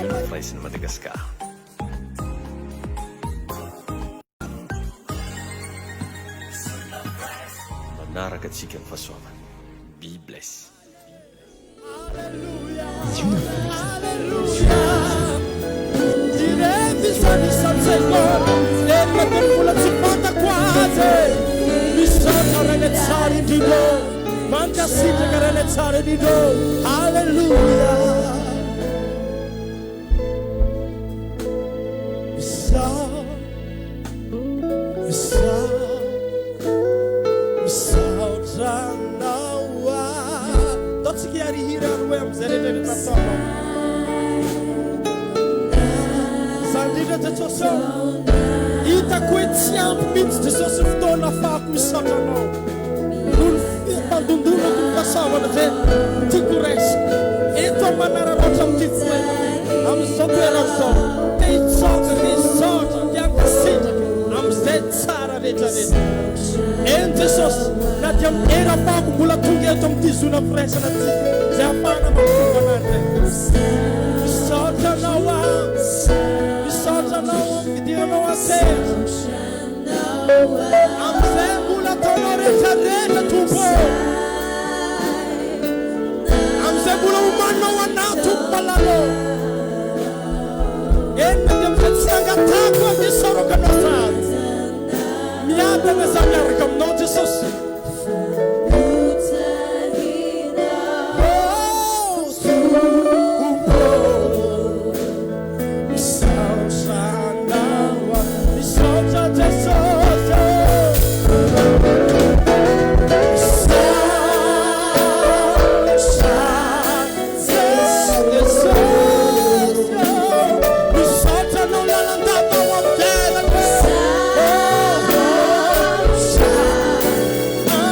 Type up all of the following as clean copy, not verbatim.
Zoom Firaisana Madagascar. Manaraka antsika ny fahasoavana. Be bless. Hallelujah. Misaotra anao aho. Ataontsika hiary hira ary hoe amin'izay rehetra rehetra ataonao. Izany indrindra Jesosy ô. Hitako hoe tsy ampy mihitsy Jesosy ny fotoana ahafahako misaotra anao. Noho ny fifandondonako ny fahasoavana izay tiako ho raisiko. Eto aho manararaotra amin'ity fotoana, amin'izao toerana izao. Te hitsaotra, te hisaotra, te hankasitraka amin'izay tsara rehetra rehetra. Eny Jesosy, na dia amin'ny hery ahafahako mbola tonga eto amin'ity zona firaisana ity, izay ahafahana manompo anao indray. Misaotra anao aho. Misaotra anao amin'ny fidiranao an-tsehatra. Amin'izay mbola ataonao rehetra rehetra Tompo ô. Amin'izay mbola omaninao ho anah Tompo malala ô. Eny na dia amin'izay tsy nangatahako aho dia isaorako anao sahady. Miadana za miaraka aminao Jesosy. Oh Tompo. Misaotra anao aho, misaotra Jesosy ô. Misaotra Jesosy ô. Misaotra anao lalandava ao amin'ny fiainako. Misaotra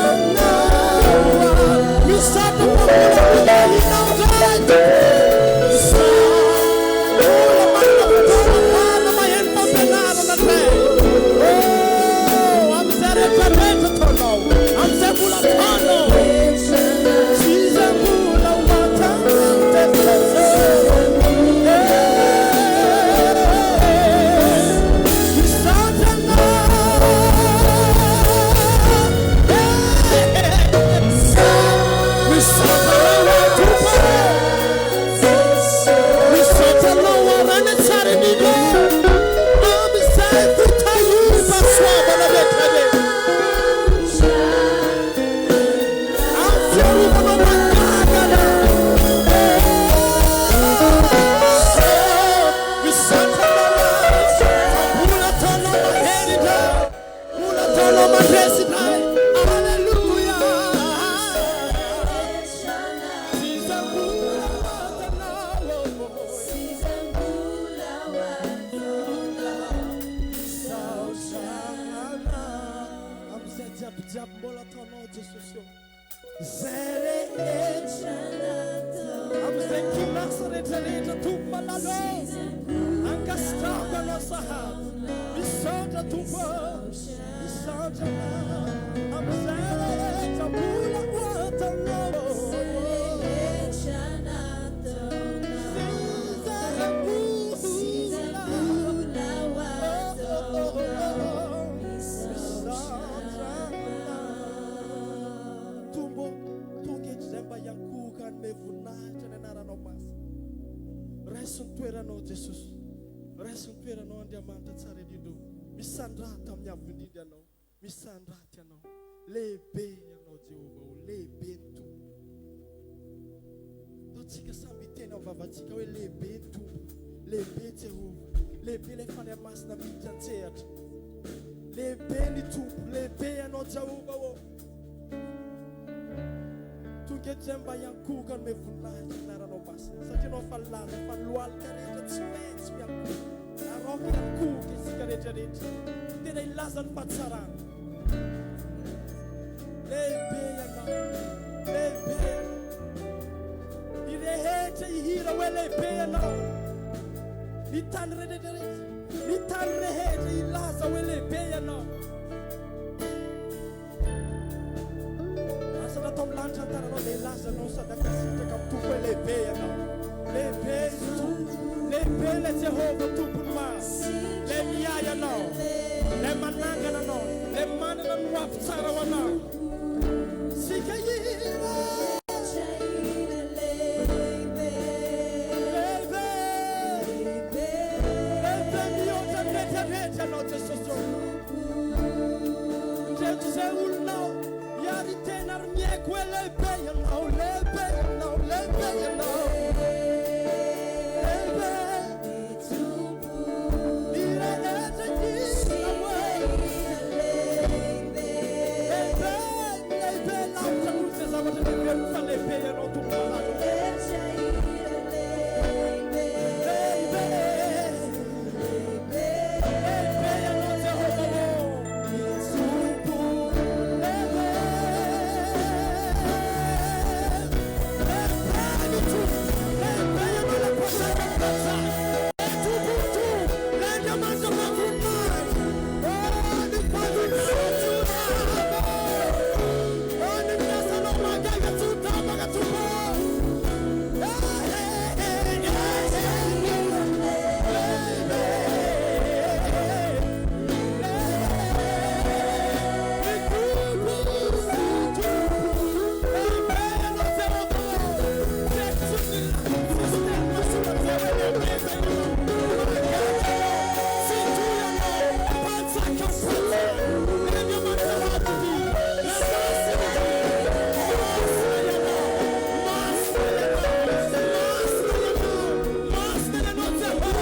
anao aho. Misaotra fa mbola hotahinao indray Tompo. Mbola manana fotoana ahafahana maheno fampianarana indray. Oh, amin'izay rehetra rehetra ataonao, amin'izay mbola ataonao. Sy izay mbola ho ataonao, Jesosy. Eh, misaotra Anao. Eh, misaotra Anao aho, Tompo. Misaotra anao Arana tsara indrindra amin'izay fitahiam-pahasoavana rehetra rehetra. Amin'ny fiarovanao mahagaga anay. Misaotra anao Ray fa mbola ataonao mahery indray. Mbola ataonao mandresy indray. Aleloia. Amin'izay jiaby jiaby mbola ataonao Jesosy ô. Zay rehetra amin'izay kinasa rehetra rehetra Tompo malala ô. Ankasitrahako anao sahady. Misaotra Tompo ô. Misaotra anao amin'izay rehetra mbola ho ataonao. Tompo, tonga eto izay mba hiankohoka hanome voninahitra ny anaranao masina. Raiso ny toeranao Jesosy. Raiso ny toeranao Andriamanitra tsara indrindra o. Misandrata amin'ny avo indrindra Ianao. Misandrata Ianao. Lehibe Ianao Jehovah o. Lehibe ny Tompo. Ataontsika samby hiteny amin'ny vavantsika hoe lehibe ny Tompo. Lehibe Jehovah. Lehibe ilay Fanahy Masina miditra an-tsehatra. Lehibe ny Tompo. Lehibe Ianao Jehovah o. Tonga eto izay mba hiankohoka hanome voninahitra ny anaranao masina. Satria ianao efa nilaza fa ny lohalika rehetra tsy maintsy miankohoka. Ary aoka hiankohoka isika rehetra rehetra. Tena hilaza ny fahatsarana. Lehibe ianao. Lehibe ianao. Ny rehetra hihira hoe lehibe ianao. Ny tany rehetra rehetra. Ny tany rehetra hilaza hoe lehibe ianao. Asa natao amin'ny lanitra ny tananao dia hilaza anao sady hankasitraka amin'ny Tompo hoe lehibe ianao. Lehibe izy Tompo. Lehibe ilay Jehovah Tompon'ny maro. Ilay miahy anao. Ilay manangana anao. Ilay manana ny ho avy tsara ho anao. Isika hihira. Lehibe. Lehibe mihoatra ny rehetra rehetra ianao Jesosy ô. Indreto izay olonao hiary tena ary miaiky hoe lehibe ianao, lehibe ianao, lehibe ianao. Lehibe. Ny rehetra hihira hoe lehibe, lehibe lavitra noho izay zavatra heveriko fa lehibe ianao Tompo malala. Lehibe. Lehibe ianao Jehovah ô. Tompo lehibe. Lehibe ny Tompo. Lehibe ianao ilay Mpanjaka ny mpanjaka. Ilay Tompon'ny tompo. Ilay Andriamanitra mahavoninahitra. Oh, ny voninahitra tsy ho tapaka. Oh, ny fiasanao mahagaga tsy ho tapaka Tompo. Eh, eh, eh, eh, eh. Lehibe. Ny Tompo, Tompo. Lehibe ianao Jehovah. Tsy ny système soratra hoe lehibe zay ianao. Mahagaga ianao. Tsy toy ianao. Mpanjaka mpanjaka. Ilay Andriamanitra avo indrindra. Ilay masina indrindra. Masina ianao. Masina ianao. Masina ianao. Masina ianao Jehovah.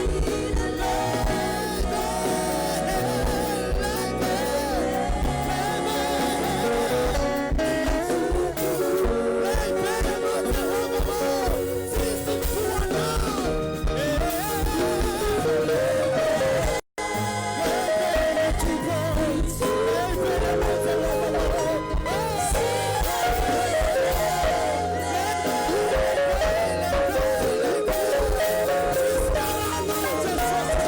Lehibe. Lehibe. Lehibe. Lehibe ianao Jehovah. Tsisy toa anao. Eh, lehibe. Lehibe Tompo. Lehibe ianao Jehovah. Lehibe, lehibe, lehibe. Tsisy karaha anao Jesosy.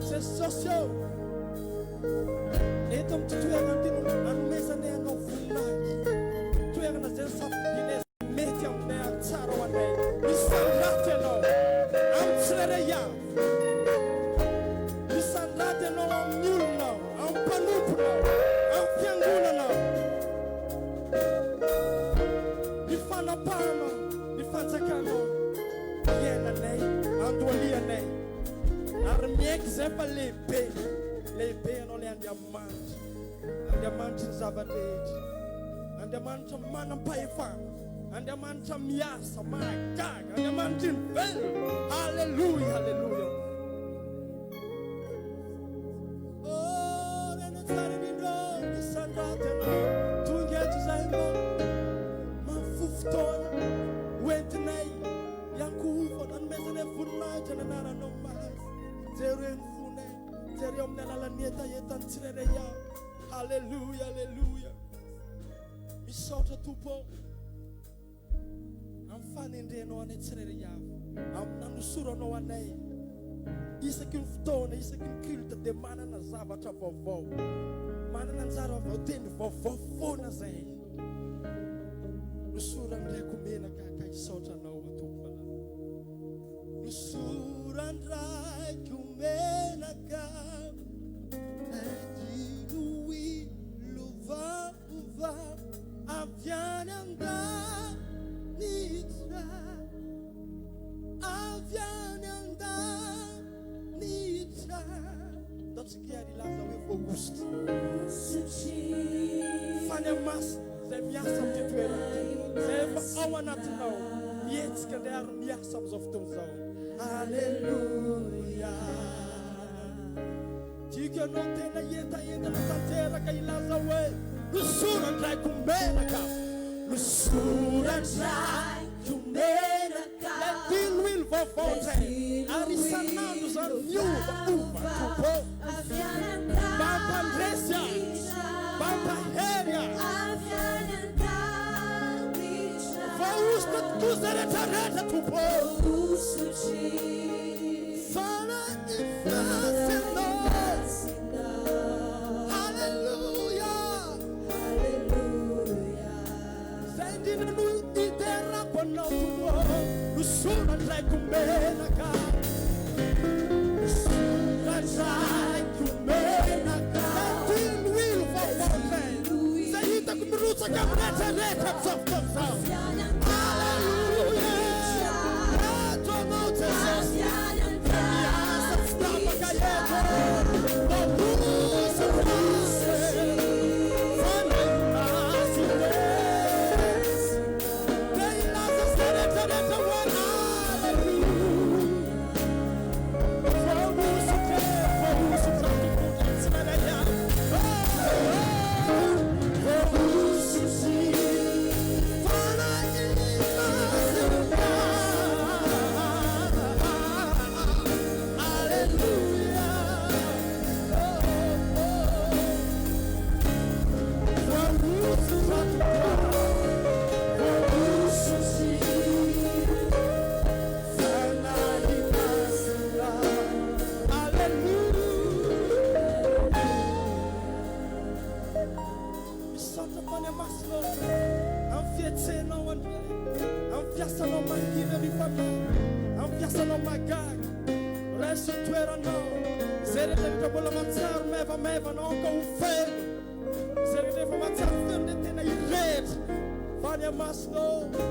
Jesosy ô, eto amin'ity toerana ity no anomezanay anao voninahitra. Toerana izay nisafidinay mety aminay ary tsara ho anay. Misandraty ianao amin'ny tsirairay avy. Misandraty ianao amin'ny olonao, amin'ny mpanomponao, amin'ny fiangonanao. Ny fanapahanao, ny fanjakanao iainanay, andohalianay. Ary miaiky izay fa lehibe, lehibe ianao ilay Andriamanitra, Andriamanitry ny zava-drehetra, Andriamanitra manam-pahefana, Andriamanitra miasa, mahagaga, Andriamanitry ny velona. Haleloia, haleloia. Oh, reny tsara indrindra, misandraty ianao, tonga eto izahay mba mahafoy fotoana hoentinay hiankohofana, hanomezanay voninahitra ny anaranao masina. Jereo ny fonay, jereo amin'ny alalan'ny hetahetan'ny tsirairay avy. Haleloia, haleloia. Misaotra Tompo ô amin'ny fanendrenao anay tsirairay avy, amin'ny nanosoranao anay isaky ny fotoana, isaky ny culte dia manana zavatra vaovao, manana anjara vaovao, teny vaovao foana zay. Nosoran-dRaiko menaka ka hisaotra anao aho Tompo malala. Nosoran-dRaiko menaka diloilo vaovao avy any an-danitra, avy any an-danitra. Ataontsika ary hilaza hoe voahosotra. Fanahy Masina izay miasa amin'ity toerana ity, izay efa ao anatinao, mihetsika indray ary miasa amin'izao fotoana izao. Aleloia. Tiako ianao tena hientanentana tanteraka hilaza hoe nosoran-dRaiko menaka, nosoran-dRaiko menaka. Ilay diloilo vaovao indray, ary isan'andro izany miovaova, Tompo ô. Mba hampandresy ahy, mba hampahery ahy. Vahosotra. Voahosotra tokoa izay rehetra rehetra Tompo ô. Fanahy Masinao. Haleloia. Izay indrindra no hiderako Anao Tompo ô. Nosoratraiko menaka. Nosoratraiko menaka. Diloilo vaovao indray. Izay hitako mirotsaka amin'ny rehetra rehetra amin'izao fotoana izao. Aleloia. Eto Anao Jesosy. Dia miasa tsy tapaka eto. Voahosotra. Fanahy Masina. Dia hilaza izay rehetra rehetra ho anao. Aleloia. Voahosotra e, voahosotra tokoa ny tsirairay avy. Voahosotry Fanahy Masina. Aleloia. Oh, oh. Voahosotra tokoa. Voahosotry Fanahy Masina. Aleloia. Misaotra Fanahy Masina amin'ny fihetsehanao Andriana, amin'ny fiasanao mangina ny fanahy, amin'ny fiasanao mahagaga. Raiso ny toeranao. Izay rehetra rehetra mbola mahatsiaro maivamaivana aoka ho feno. Izay rehetra efa mahatsiaro feno dia tena hirehitra. Fanahy Masina ô,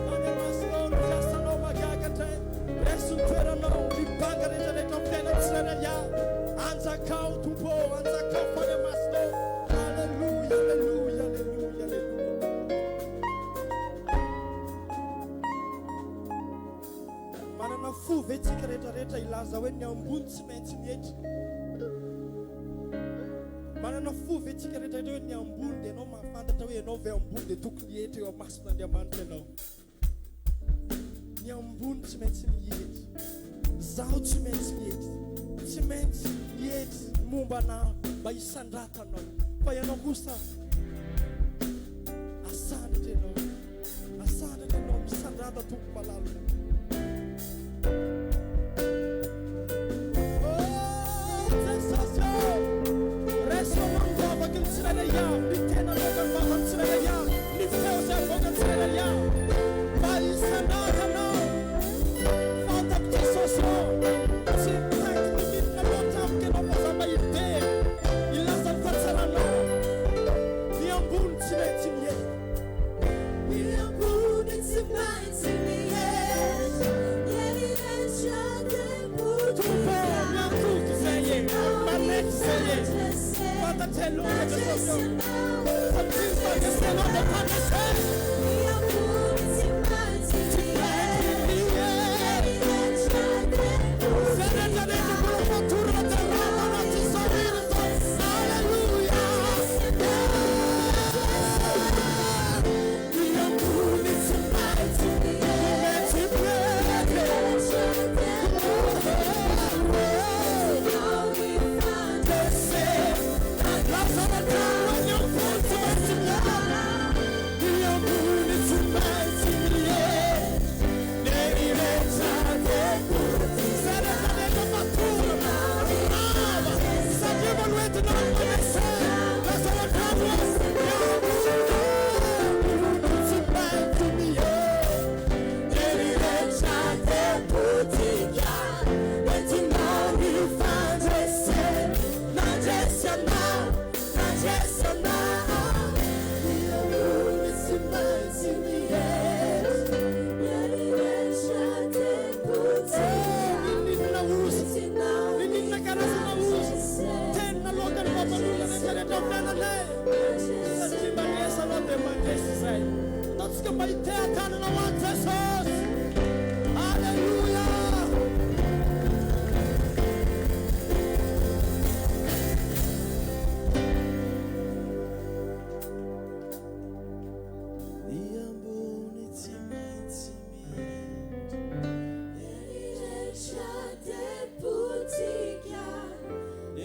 Fanahy Masina ô, ny fiasanao mahagaga indray. Raiso ny toeranao, ny banga rehetra rehetra amin'ny fiainan'ny tsirairay avy. Anjakao Tompo ô, anjakao Fanahy Masina ô. Aleloia, aleloia, aleloia, aleloia. Manana fo ve tsika rehetra rehetra hilaza hoe ny ambony tsy maintsy mietry? Manana fo ve tsika rehetra rehetra hoe ny ambony dia ianao mahafantatra hoe ianao ve ambony dia tokony hietry eo amason'Andriamanitra ianao? Ny ambony tsy maintsy mietry. Zaho tsy maintsy mietry. Tsy maintsy mietry ny momba anah mba hisandratanao. Fa ianao kosa asandratra ianao. Asandratra ianao, misandrata Tompo malala. Oh, Jesosy ô! Raiso anao ny vavaky ny tsirairay avy, ny tena aloakan'ny vavan'ny tsirairay avy, ny feo izay avoakan'ny tsirairay avy. Mba hisandratanao. Fantako Jesosy ô, tsy mitaky ny milina loatra amiko ianao fa za mba hidera, hilaza ny fahatsaranao. Ny ambony tsy maintsy miely. Ny ambony tsy maintsy miely, miely Tompo miantoky izay e, manaiky izay e. Fantatray loatra Jesosy ô, satria ny fandresenao dia fandresena. Tsy maintsy miely. Izay rehetra rehetra mbola fatorana dia ravana tsy izao hira izao. Aleloia. Ny ambony tsy maintsy, maintsy miely. Ninona karazana ozy teny naloakan'ny vavan'olona rehetra rehetra amin'ny fiainanay satria mandresy anao dia mandresy izay. Ataontsika mba hiteha-tanana ho an'i Jesosy. Aleloia! Ny ambony tsy maintsy mietry.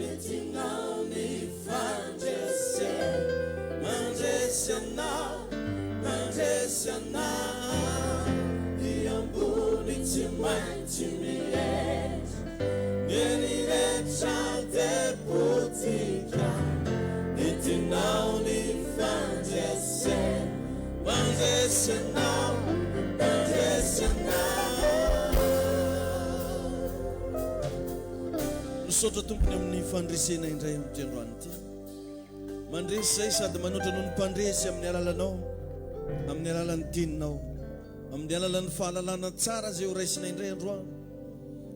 Entinao ny fandresena, mandresy anao, mandresy anao. tsy maintsy mihetra, ny hery rehetra dia potika, entinao ny fandresena, mandresy anao, mandresy anao. Misaotra Tompony amin'ny fandresena indray amin'ity androany ity. Mandresy izay sady manoatra noho ny mpandresy amin'ny alalanao, amin'ny alalan'ny teninao, amin'ny alalan'ny fahalalana tsara izay ho raisina indray androany.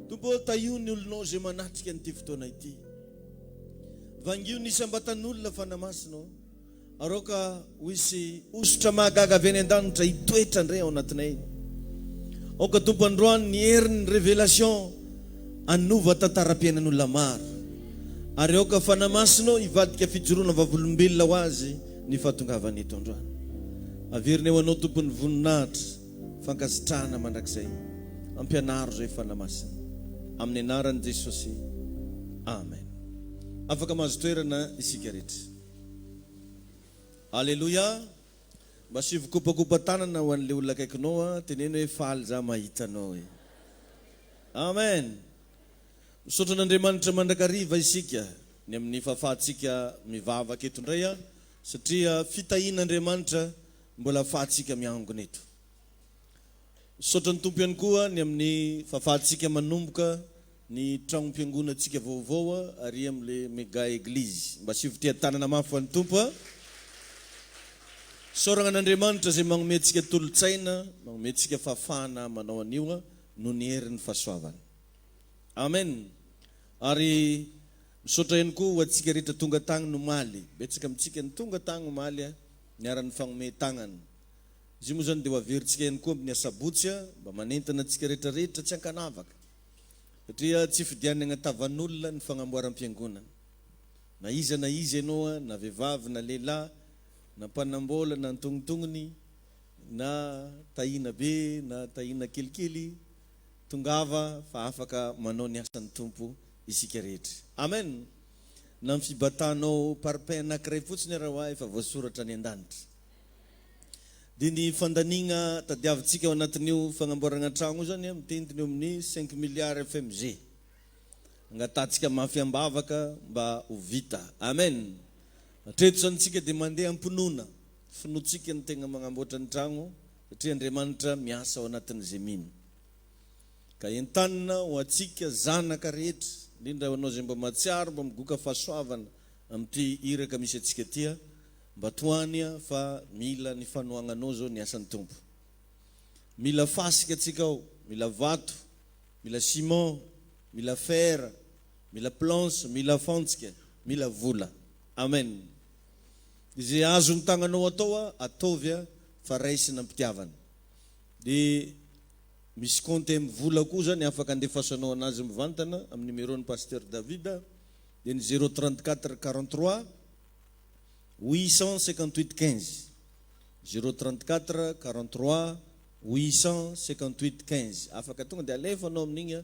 Tompo ô, tahio ny olonao izay manatrika an'ity fotoana ity. Vangio ny isam-batan'olona Fanahy Masina ô. Ary aoka ho hisy hosotra mahagaga avy any an-danitra hitoetra indray ao anatinay. Aoka Tompo androany ny herin'ny révélation hanova tantaram-piainan'olona maro. Ary aoka Fanahy Masina ô hivadika fijoroana vavolombelona ho azy ny fahatongavany eto androany. Averina eo Anao Tompo ny voninahitra, fankasitrahana mandrakizay. Ampianaro izay Fanahy Masina. Amin'ny anaran'i Jesosy. Amen. Afaka mahazo toerana isika rehetra. Aleloia! Mba asivo kopakopa-tanana ho an'ilay olona akaikinao a, teneno hoe faly za mahita anao e. Amen! Misaotra an'Andriamanitra mandrakariva isika ny amin'ny fahafahantsika mivavaka eto indray a, satria fitahian'Andriamanitra mbola afahantsika miangona eto. Misaotra ny Tompo ihany koa ny amin'ny fahafahantsika manomboka ny tragnom-piangonantsika vaovao ary amin'ilay Mega Eglise. Mba asio fiteha-tanana mafy ho an'ny Tompo a! Isaoragna an'Andriamanitra izay magnome antsika tolo-tsaina, magnome antsika fahafahana manao an'io noho ny herin'ny fahasoavany. Amen! Ary misaotra ihany koa ho antsika rehetra tonga tagny nomaly. Betsaka amintsika ny tonga tagny omaly niara-nifagnome tagnana. Izy io moa izany dia ho averintsika ihany koa amin'ny asabotsy mba manentana antsika rehetra rehetra tsy ankanavaka satria tsy fidianana tavan'olona ny fagnamboaram-piangonana. Na iza na iza ianao na vehivavy na lehilahy na mpanambola na antognontognony na tahiana be na tahiana kelikely tongava fa afaka manao ny asan'ny Tompo isika rehetra. Amen! Na ny fibatanao parpaing anakiray fotsiny ara hoa efa voasoratra any an-danitra. Dia ny fandaniagna tadiavintsika ao anatin'io fagnamboaragna tragno io zany mitentina eo amin'ny cinq milliards FMG. Angatahantsika mafy am-bavaka mba ho vita. Amen! Hatreto zany tsika dia mandeha am-pinoana. Finoantsika no tegna magnamboatra ny tragno satria Andriamanitra miasa ao anatin'izay mino. Ka entanina ho antsika zanaka rehetra, indrindra ho anao izay mba mahatsiaro mba migoka fahasoavana amin'ity iraka misy antsika ity, Mba tohany fa mila ny fanohagnanao zao ny asan'ny Tompo. Mila fasika tsika ao, mila vato, mila ciment, mila fer, mila planche, mila fantsika, mila vola. Amen. Izay azon'ny tagnanao atao a, ataovy a, fa raisina am-pitiavana. Dia misy compte M-vola koa zany afaka andefasanao anazy mivantana amin'ny numéro-n'ny Pasteur David dia ny zéro 34 43 858 15 zéro 34 43 858 15 Afaka tonga dia alefa anao amin'igny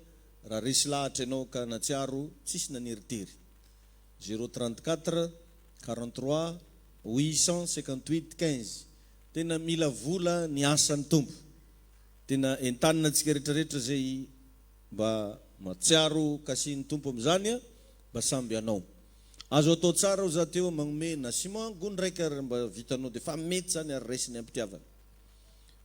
raha resy lahatra ianao ka natsiaro tsisy naniritery zéro 34 43 858 15 Tena mila vola ny asan'ny Tompo. Tena entanina antsika rehetra rehetra izay mba matsiaro kasihin'ny Tompo amin'izany mba samby hanao. Azo atao tsara oza teo magnome na ciment gony raika ary mba vitanao de fa mety zany ary raisiny ampitiavana.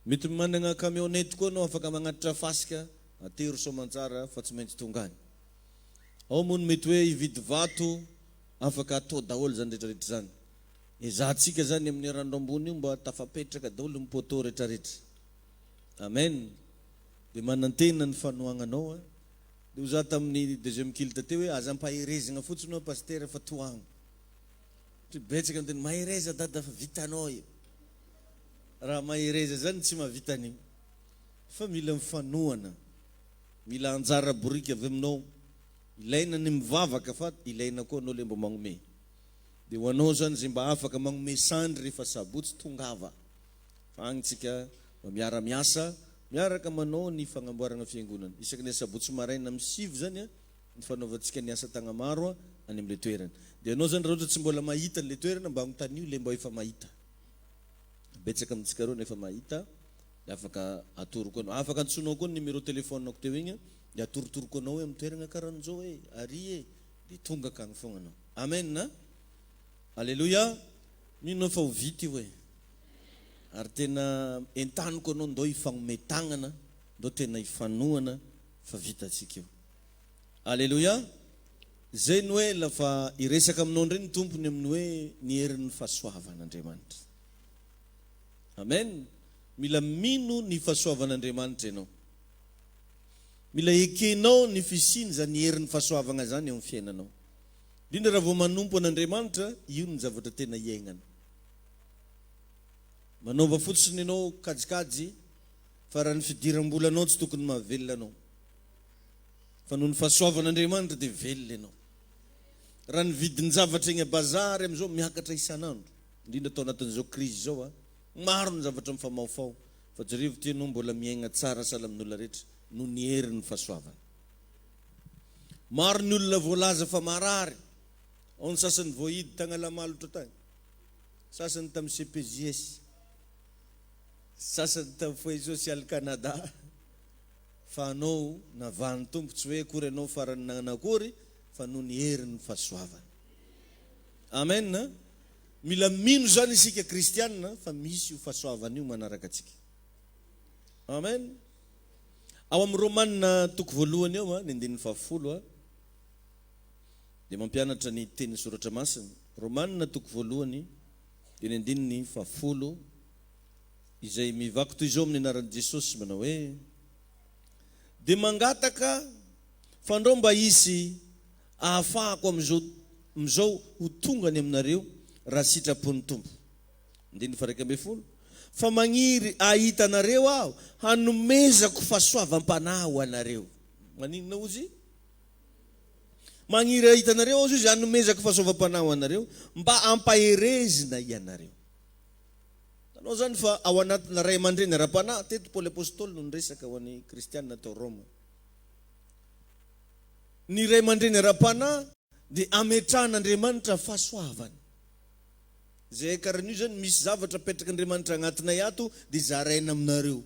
Mety managna camionnette koa anao afaka magnatitra fasika atero soamantsara fa tsy maintsy tonga any. Ao moa ny mety hoe hividy vato afaka atao daholo zany retraretra zany. Ezahantsika zany amin'ny rano ambony io mba tafapetraka daholo ny poteau retraretra. Amen. De manantena ny fanohagnanao a. Dia hoy za tamin'ny deuxième culte teo hoe aza ampaherezigna fotsiny hoa pasitera fa tohagno. Satria betsaka ny teny mahereza dada fa vitanao io. Raha mahereza zany tsy mahavita an'io. Fa mila mifanohana. Mila anjara boriky avy aminao. Ilaina ny mivavaka fa ilaina koa anao le mba magnome. Dia ho anao zany izay mba afaka magnome sandry rehefa sabotsy tongava. Fa agny tsika mba miara miasa, miaraka manao ny fagnamboaragna fiangonana. Isaky ny asabotsy maraina amin'ny sivy zany ny fanaovantsika ny asa tagnamaro any amle toerana. Dia anao zany raha ohatra tsy mbola mahita anle toerana mba agnontanio le mba efa mahita. Betsaka amintsika reo no efa mahita. Dia afaka atoroko anao. Afaka antsoinao koa ny numéro téléphone-ko teo igny dia atorotoroko anao hoe amin'ny toeragna karan'izao e, ary e, dia tonga akagny fogna anao. Amen a! Aleloia! Mino aho fa ho vita io e! Ary tena entaniko anao ndao hifagnome tagnana, ndao tena hifanohana fa vitantsika io. Aleloia! Zay ny hoe la fa hiresaka aminao indray ny Tompo ny amin'ny hoe ny herin'ny fahasoavan'Andriamanitra. Amen! Mila mino ny fahasoavan'Andriamanitra ianao. Mila ekenao ny fisian'izany herin'ny fahasoavagna izany eo amin'ny fiainanao. Indrindra raha vao manompo an'Andriamanitra, io no zavatra tena iainana. Manaova fotsiny ianao kajikajy fa raha ny fidiram-bolanao tsy tokony mahavelona anao. Fa noho ny fahasoavan'Andriamanitra dia velona ianao. Raha ny vidin-javatra eny a-bazary amin'izao miakatra isan'andro, indrindra tao anatin'izao krizy izao a, maro ny zavatra mifamahofaho, fa jerevo ity ianao mbola miaigna tsara sahala amin'ny olona rehetra noho ny herin'ny fahasoavana. Maro ny olona voalaza fa marary, ao ny sasany voahidy tagn'Alamalotra tagny, sasany tamin'ny CPJS, sasany tamin'ny Foyer Social Canada, fa anao navahan'ny Tompo, tsy hoe akory ianao farany nanakory fa noho ny herin'ny fahasoavany. Amen a! Mila mino izany isika kristiana fa misy io fahasoavana io manaraka antsika. Amen. Ao amin'ny Romana toko voalohany ao ny andininy fahafolo dia mampianatra ny tenin'ny soratra masina. Romana toko voalohany dia ny andininy fahafolo izay mivaky toy izao amin'ny anaran'i Jesosy manao hoe, Dia mangataka fandrao mba hisy ahafahako amin'izao amin'izao ho tonga any aminareo raha sitrapon'ny Tompo. Andininy faha 11, Fa magniry hahita anareo aho hanomezako fahasoavam-panahy ho anareo. Maninona hozy? Magniry hahita anareo aho hozy hanomezako fahasoavam-panahy ho anareo mba hampaherezina ianareo. Hitanao izany fa ao anatina ray aman-dreny ara-panahy, teto Paoly Apostoly no niresaka ho an'ny kristiana tao Roma. Ny ray aman-dreny ara-panahy dia ametrahan'Andriamanitra fahasoavana. Izay karan'io izany misy zavatra apetrak'Andriamanitra agnatinay ato dia zaraina aminareo.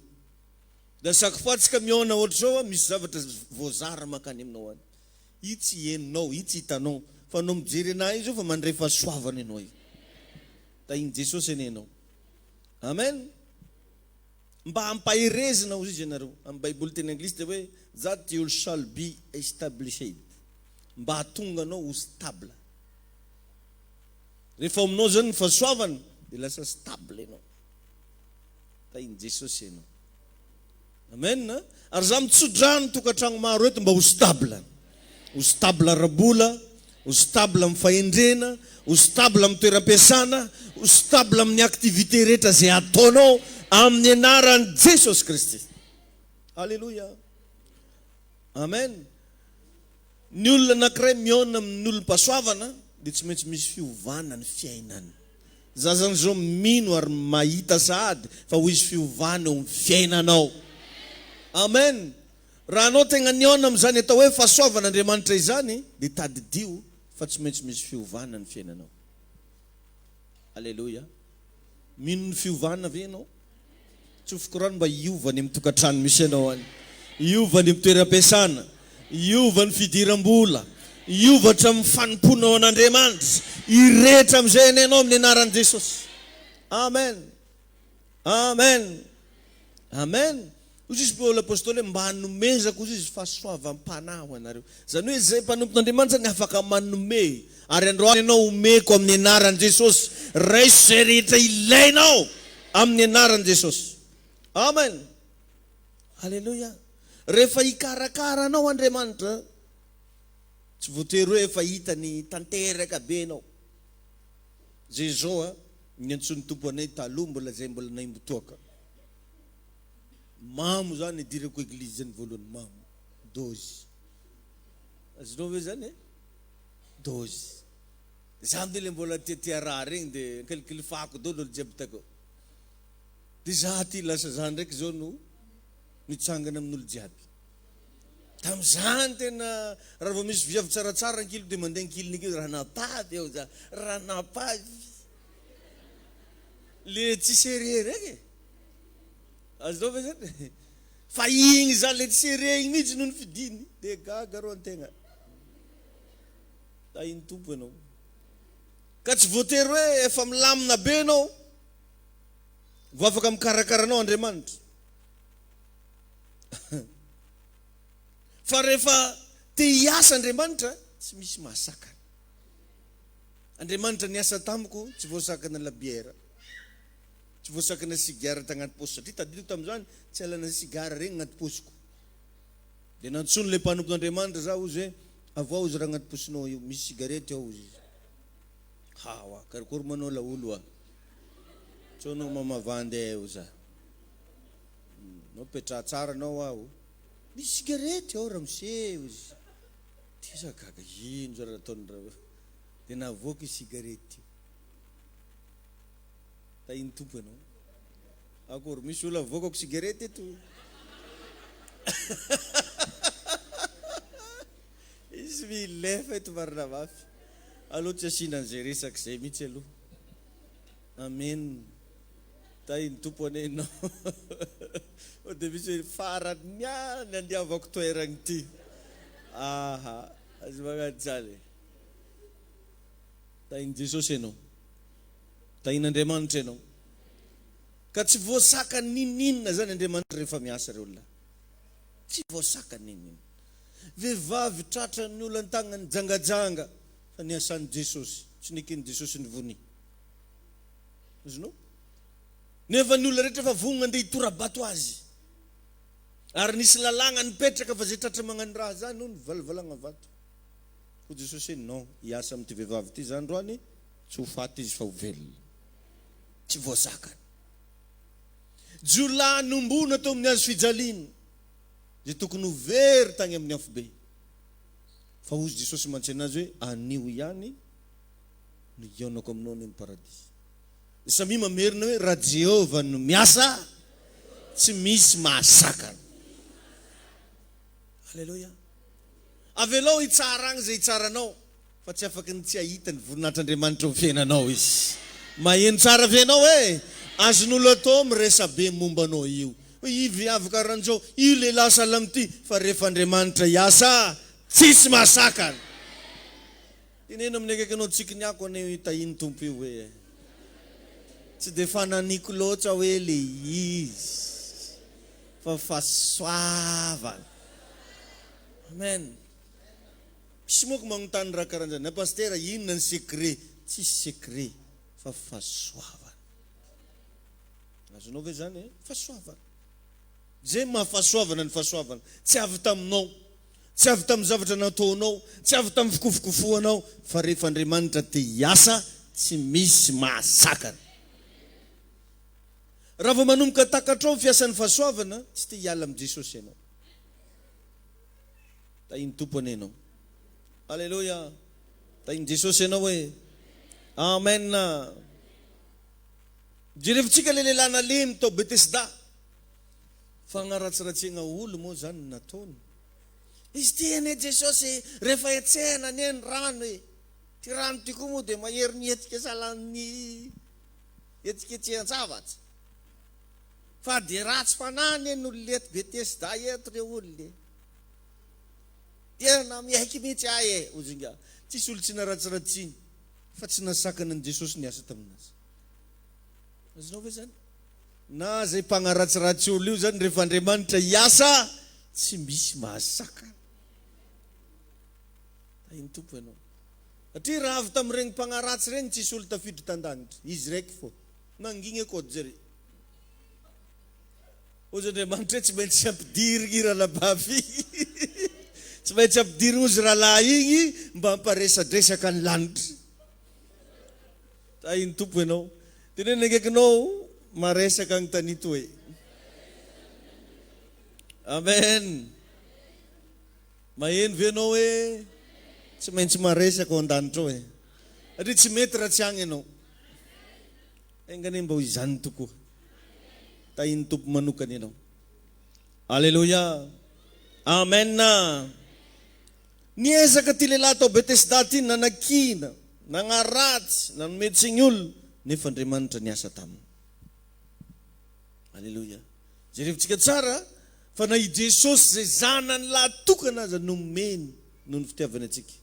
Dia chaque fois tsika mihaona ohatr'izao misy zavatra voazara mankany aminao any. Io tsy henonao, io tsy hitanao fa anao mijery anahy io zao fa mandray fahasoavana ianao io. Tahin'i Jesosy anie ianao. Amen. Mba ampaherezina hozy izy ianareo. Amin'ny Baiboly teny anglisy dia hoe that you shall be established. Mba hahatonga anao ho stable. Rehefa ao aminao zany ny fahasoavana dia lasa stable ianao. Tahin'i Jesosy ianao. Amen. Ary za mitsodrano tokantragno maro eto mba ho stable. Ho stable ara-bola, ho stable amin'ny fahendrena, ho stable amin'ny toeram-piasana, ho stable amin'ny activité rehetra izay ataonao amin'ny anaran'i Jesosy Kristy. Alléluia. Amen. Ny olona anankiray mihaona amin'ny olom-pahasoavana dia tsy maintsy misy fiovana ny fiainany. Za zany zao mino ary mahita sahady fa ho hisy fiovana eo amin'ny fiainanao. Amen. Raha anao tegna nihaona amin'izany atao hoe fahasoavan'Andriamanitra izany dia tadidio fa tsy maintsy misy fiovana ny fiainanao. Aleloia. Mino ny fiovana ve ianao? Tsofiko rano mba hiova any amin'ny tokantrano misy anao any, hiova any amin'ny toeram-piasana, hiova ny fidiram-bola, hiova hatramin'ny fanompoanao an'Andriamanitra, hirehitra amin'izay anie ianao amin'ny anaran'i Jesosy. Amen. Amen. Amen. Hoy izy Paoly Apostoly hoe mba hanomezako hoy izy fahasoavam-panahy ho anareo. Izany hoe izay mpanompon'Andriamanitra izany afaka manome. Ary androany ianao omeko amin'ny anaran'i Jesosy. Raiso izay rehetra ilainao amin'ny anaran'i Jesosy. Amen. Aleloia. Rehefa hikarakara anao Andriamanitra, tsy voatery hoe efa hitany tanteraka be ianao. Zay izao a, niantsoan'ny Tompo anay taloha mbola zay mbola naimbo toaka. Mamo zany nidirako eglizy zany voalohany mamo. Dose. Azonao ve zany e? Dose. Za amle le mbola tiatia raha regny de ankilikilifako daholo olo jiaby takao. De za ty lasa za ndraiky zao no mitsangana amin'olo jiaby. Tamizany tena raha vao misy viavy tsaratsara ankiliny de mandeha ankiliny akeo ranapavy aho za, ranapavy. Le tsy sérieux regny e. Azonao ve zany? Fa igny zany le tsy serré igny mihitsy no nifidiny. De gaga rô antegna. Tahin'ny Tompo ianao. Ka tsy voatery hoe efa milamina be ianao vao afaka mikarakara anao Andriamanitra. Fa rehefa te hiasa Andriamanitra, tsy misy mahasakana. Andriamanitra niasa tamiko, tsy voasakana labiera, tsy voasakana sigara tagnaty paosy, satria tadidiko tamin'izany tsy alana sigara regny agnaty paosiko. Dia nantsoin'ilay mpanompon'Andriamanitra za hozy hoe, avoaho izy raha agnaty paosinao io, misy sigarety ao hozy izy. Hawa, karakory moa anao laolo a? Sao anao mamavandy eo za. Nao petraha tsara anao aho. Misy sigarety ao ramose hozy. Ty za gaga, ino zao raha nataony ra. Dia navoaka io sigarety io. Tahin'ny Tompo ianao. Akory, misy olona avoakako sigarety eto. Izy milefa eto marina mafy. Aleo tsy asiana an'izay resaka izay mihitsy aloha. Amen. Tahin'ny Tompo anie ianao. Fa dia misy hoe farany any andiavako toeragna ity. Aha, aza magnano izany e. Tahin'i Jesosy ianao. Tahin'Andriamanitra ianao. Ka tsy voasakany n'inon'inona izany Andriamanitra rehefa miasa ry olona. Tsy voasakany n'inon'inona. Vehivavy tratran'ny olan-tagnany nijangajanga fa niasan'i Jesosy. Tsy neken'i Jesosy ny vonia. Azonao? Nefa ny olona rehetra efa vonona andeha hitora-bato azy. Ary nisy lalàgna nipetraka fa izay tratra magnano raha zany hono valavalagna vato. Hoy Jesosy hoe non, hiasa amin'ity vehivavy ity za androany, tsy ho faty izy fa ho velona. Tsy voazakany. Jiolahy nombona teo amin'ny hazo fijaliana, izay tokony ho very tany amin'ny afobe. Fa hozy Jesosy mantsy anazy hoe anio ihany no hihaonako aminao any amin'ny paradisa. Dia samia mamerina hoe raha Jehovah no miasa, tsy misy mahasakana. Aleloia. Avelao hitsara agny izay hitsara anao, fa tsy afaky ny tsy hahita ny voninahitr'Andriamanitra eo amin'ny fiainanao izy. Maheno tsara ve ianao e? Azon'olo atao miresabe momba anao io. Hoe io viavy karan'izao, io lehilahy sahala amin'ity, fa rehefa Andriamanitra hiasa, tsisy mahasakana. Teneno amin'ny akaikinao tsikiniako anie io tahin'ny Tompo io hoe tsy dia fananiko loatra hoe le izy fa fahasoavana. Amen. Misy moa ko magnontany raha karan'izany, na pasitera inona ny secret? Tsisy secret fa fahasoavana. Azonao ve zany e? Fahasoavana. Zay maha fahasoavana ny fahasoavana. Tsy avy taminao. Tsy avy tamin'ny zavatra nataonao, tsy avy tamin'ny fikofokofohanao, fa rehefa Andriamanitra te hiasa, tsy misy mahasakana. Raha vao manomboka takatrao ny fiasan'ny fahasoavana, tsy te hiala amin'i Jesosy ianao. Tahin'ny Tompo anie ianao. Aleloia. Tahin'i Jesosy ianao e. Amen. Jerevintsika ilay lehilahy nalemy tao Betesda. Fagnaratsiratsiagna olo moa zany no nataony. Izy ty anie Jesosy e, rehefa hetsehina anie ny rano e, ty rano ty koa moa dia mahery mihetsika sahalan'ny hetsiketsehan-javatra. Fa dia ratsy fanahy anie ny olona eto Betesda eto re olona e. Tena miaiky mihitsy aho e, hozy ingahy. Tsisy olo tsy naratsiratsiny fa tsy nasakana an'i Jesosy niasa taminazy. Azonao ve zany? Na zay mpagnaratsiratsy olo io zany rehefa Andriamanitra hiasa tsy misy mahasakana. Tahin'ny Tompo ianao. Satria raha avy tamin'iregny mpagnaratsy regny tsisy olo tafiditra tan-danitra. Izy raiky fô. Nangigny kôdy zare. Hozy Andriamanitra hoe tsy maintsy ampidirigny i ranabavy igny. Tsy maintsy ampidirigny hozy rahalahy igny mba hamparesadresaka ny lanitra. Tahin'ny Tompo ianao. Teneno ny akaikinao maresaka agny tanito e. Amen. Maheno ve ianao hoe tsy maintsy maresaka ao an-danitra ao e. Satria tsy mety raha tsy agny ianao. Enga anie mba ho izany tokoa. Tahin'ny Tompo manokana ianao. Aleloia. Amen. Niezaka ity lehilahy tao Betesda ity nanakiana, nagnaratsy, nanome tsiny olona, nefa Andriamanitra niasa taminy. Aleloia. Jerevintsika tsara fa na i Jesosy izay Zanany lahy tokana aza nomeny noho ny fitiavany antsika.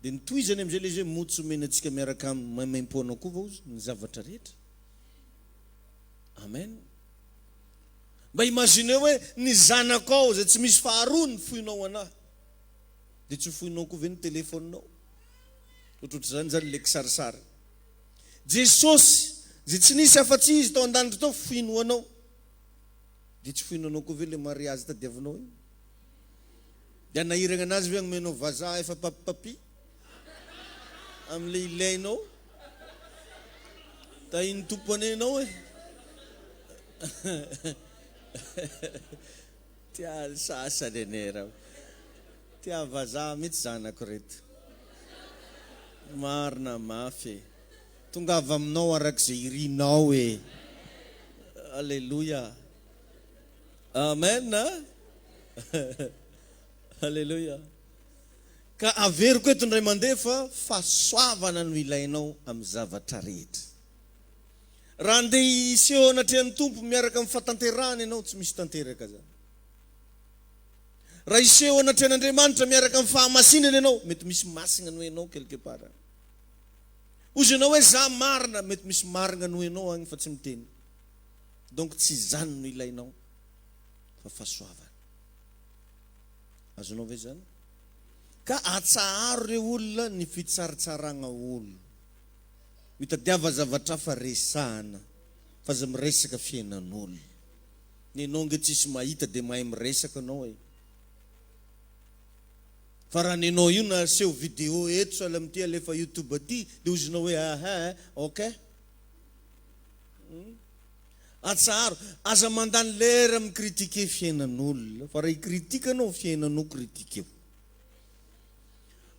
Dia notohizany amin'izay ilay izy hoe moa tsy omeny antsika miaraka aminy maimaimpoana koa va hozy ny zavatra rehetra? Amen. Mba imagineo hoe ny zanakao izay tsy misy faharoa ny foinao anah. Dia tsy ho foinao koa ve ny telefaoninao? Ohatrohatr'izany izany ilay kisarisary. Jesosy, izay tsy nisy afa-tsy Izy tao an-danitra tao, foiny ho anao. Dia tsy foiny ho anao koa ve ilay mariazy tadiavinao iny? Dia hanahiragna anazy ve hagnomenao vazaha efa papipapi amin'ilay ilainao? Tahin'ny Tompo anie ianao e! Tia ny sasany anie raha. Tia vazaha mihitsy zanako reto. Marina mafy e. Tongava aminao araka izay irinao e. Aleloia. Amen a. Aleloia. Ka averiko eto indray mandeha fa fahasoavana no ilainao amin'ny zavatra rehetra. Raha andeha hiseho anatrehan'ny Tompo miaraka amin'ny fahatanterahana ianao, tsy misy tanteraka izany. Raha hiseho anatrehan'Andriamanitra miaraka amin'ny fahamasinana ianao, mety misy masina noho ianao quelque part any. Hozy ianao hoe za marina, mety misy marina noho ianao agny fa tsy miteny. Donc tsy izany no ilainao fa fahasoavana. Azonao ve izany? Ka atsaharo re olona ny fitsaritsaragna olo. Mitadiava zavatra hafa resahana fa aza miresaka fiainan'olona. Nenao nge tsisy mahita de mahay miresaka anao e. Fa raha nenao io na aseho video eto sahala amin'ity alefa youtube aty de hozinao hoe aha ok. Atsaharo, aza mandany lera mi-critiquer fiainan'olona fa raha hi-critique anao fiainanao critiqueo.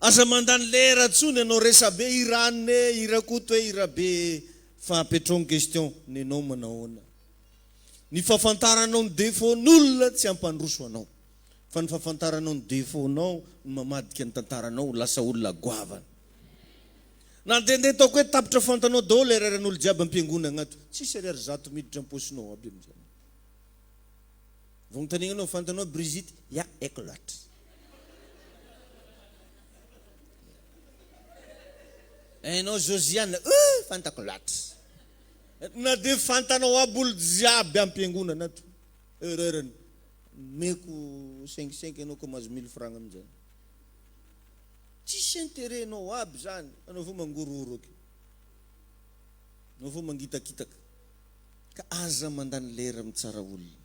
Aza mandany lera tsony anao resabe i ranona e, i rakoto e, i rabe e, fa apetrao ny question, nenao manahoana? Ny fahafantaranao ny défaut n'olona tsy hampandroso anao, fa ny fahafantaranao ny défaut nao no mamadika ny tantaranao ho lasa olona goavana. Na ndehandeha ataoko hoe tapitra fantanao daholo erreur n'olo jiaby ampiangonagna ato, tsisy ariary zato miditra am-paosinao aby amizany. Vao anontaniana anao, fantanao Brigitte? Ya, haiko loatra. Hainao Josiane? Euh, fantako loatra. Na dia fantanao aby olo jiaby am-piangonana ato, erreur-ny. Omeko cinq cinq ianao ka mahazo mille francs amin'izany. Tsisy intérêt-nao aby zany, anao vao mangorohoro akeo. Anao vao mangitakitaka. Ka aza mandany lera mitsara olona.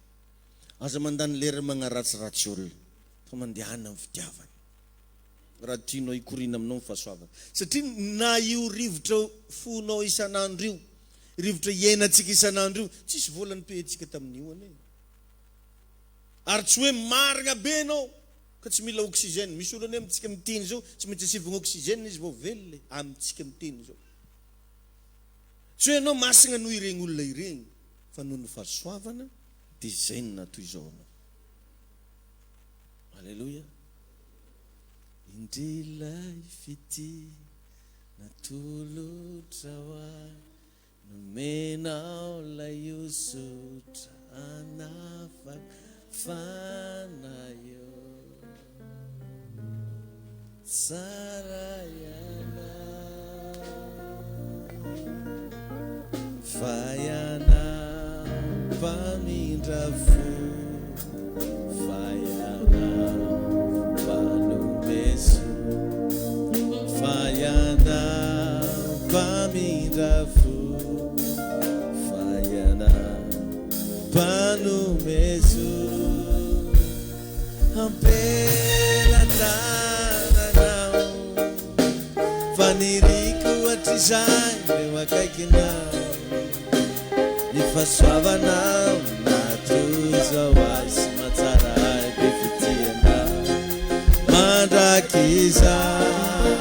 Aza mandany lera magnaratsiratsy olona. Fa mandehana amin'ny fitiavana. Raha tianao hikoriana aminao ny fahasoavana. Satria na io rivotra fonao isan'andro io, rivotra iainantsika isan'andro io, tsisy vola nipehentsika tamin'io anie. Ary tsy hoe marina be ianao ka tsy mila oxygène. Misy olona anie amintsika miteny izao, tsy maintsy asivagna oxygène izy vao velona e, amintsika miteny izao. Tsy hoe ianao masina noho ireny olona ireny fa noho ny fahasoavana dia izay no naha toy izao anao. Aleloia. Indry ilay fitia natolotrao ahy, nomenao ilay hosotra hanafaka fanahy ô. Tsara ianao Fa ianao mpamindra fo Fa ianao mpanome soa Fa ianao mpamindra fo Fa ianao mpanome soa Ampelatananao Faniriako hatrizay eo akaikinao Ny fahasoavanao nahatoy izao ahy sy mahatsara ahy be fitianao Mandrakizay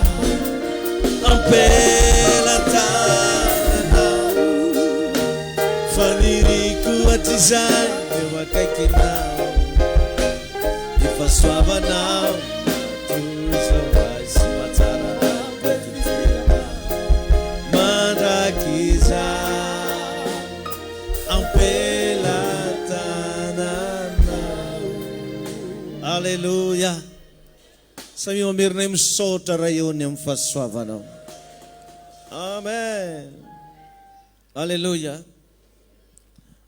Ampelatananao Faniriako hatrizay eo akaikinao Ny fahasoavanao Matoza ho ahy sy mahatsara ahy be fitia Mandrakizay Am-pelatananao. Aleloia. Samia mamerina hoe misaotra Ray ô ny amin'ny fahasoavanao. Amen. Aleloia.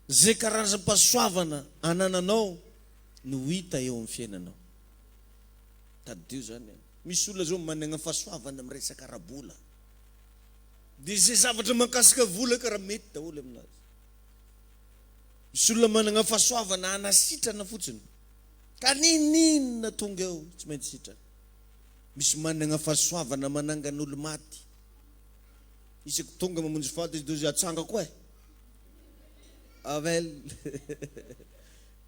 Ze karazam-pahasoavana anananao no hita eo amin'ny fiainanao. Tadidio zany e. Misy olona zao managna fahasoavana amin'ny resaka ara-bola. Dia ze zavatra mahakasika vola karaha mety daholo aminazy. Misy olona managna fahasoavana hanasitrana fotsiny. Ka n'inon'inona tonga eo tsy maintsy sitrana. Misy managna fahasoavana manangana olo-maty. Isaky tonga mamonjy faty izy dia hozy atsangako e. Amen.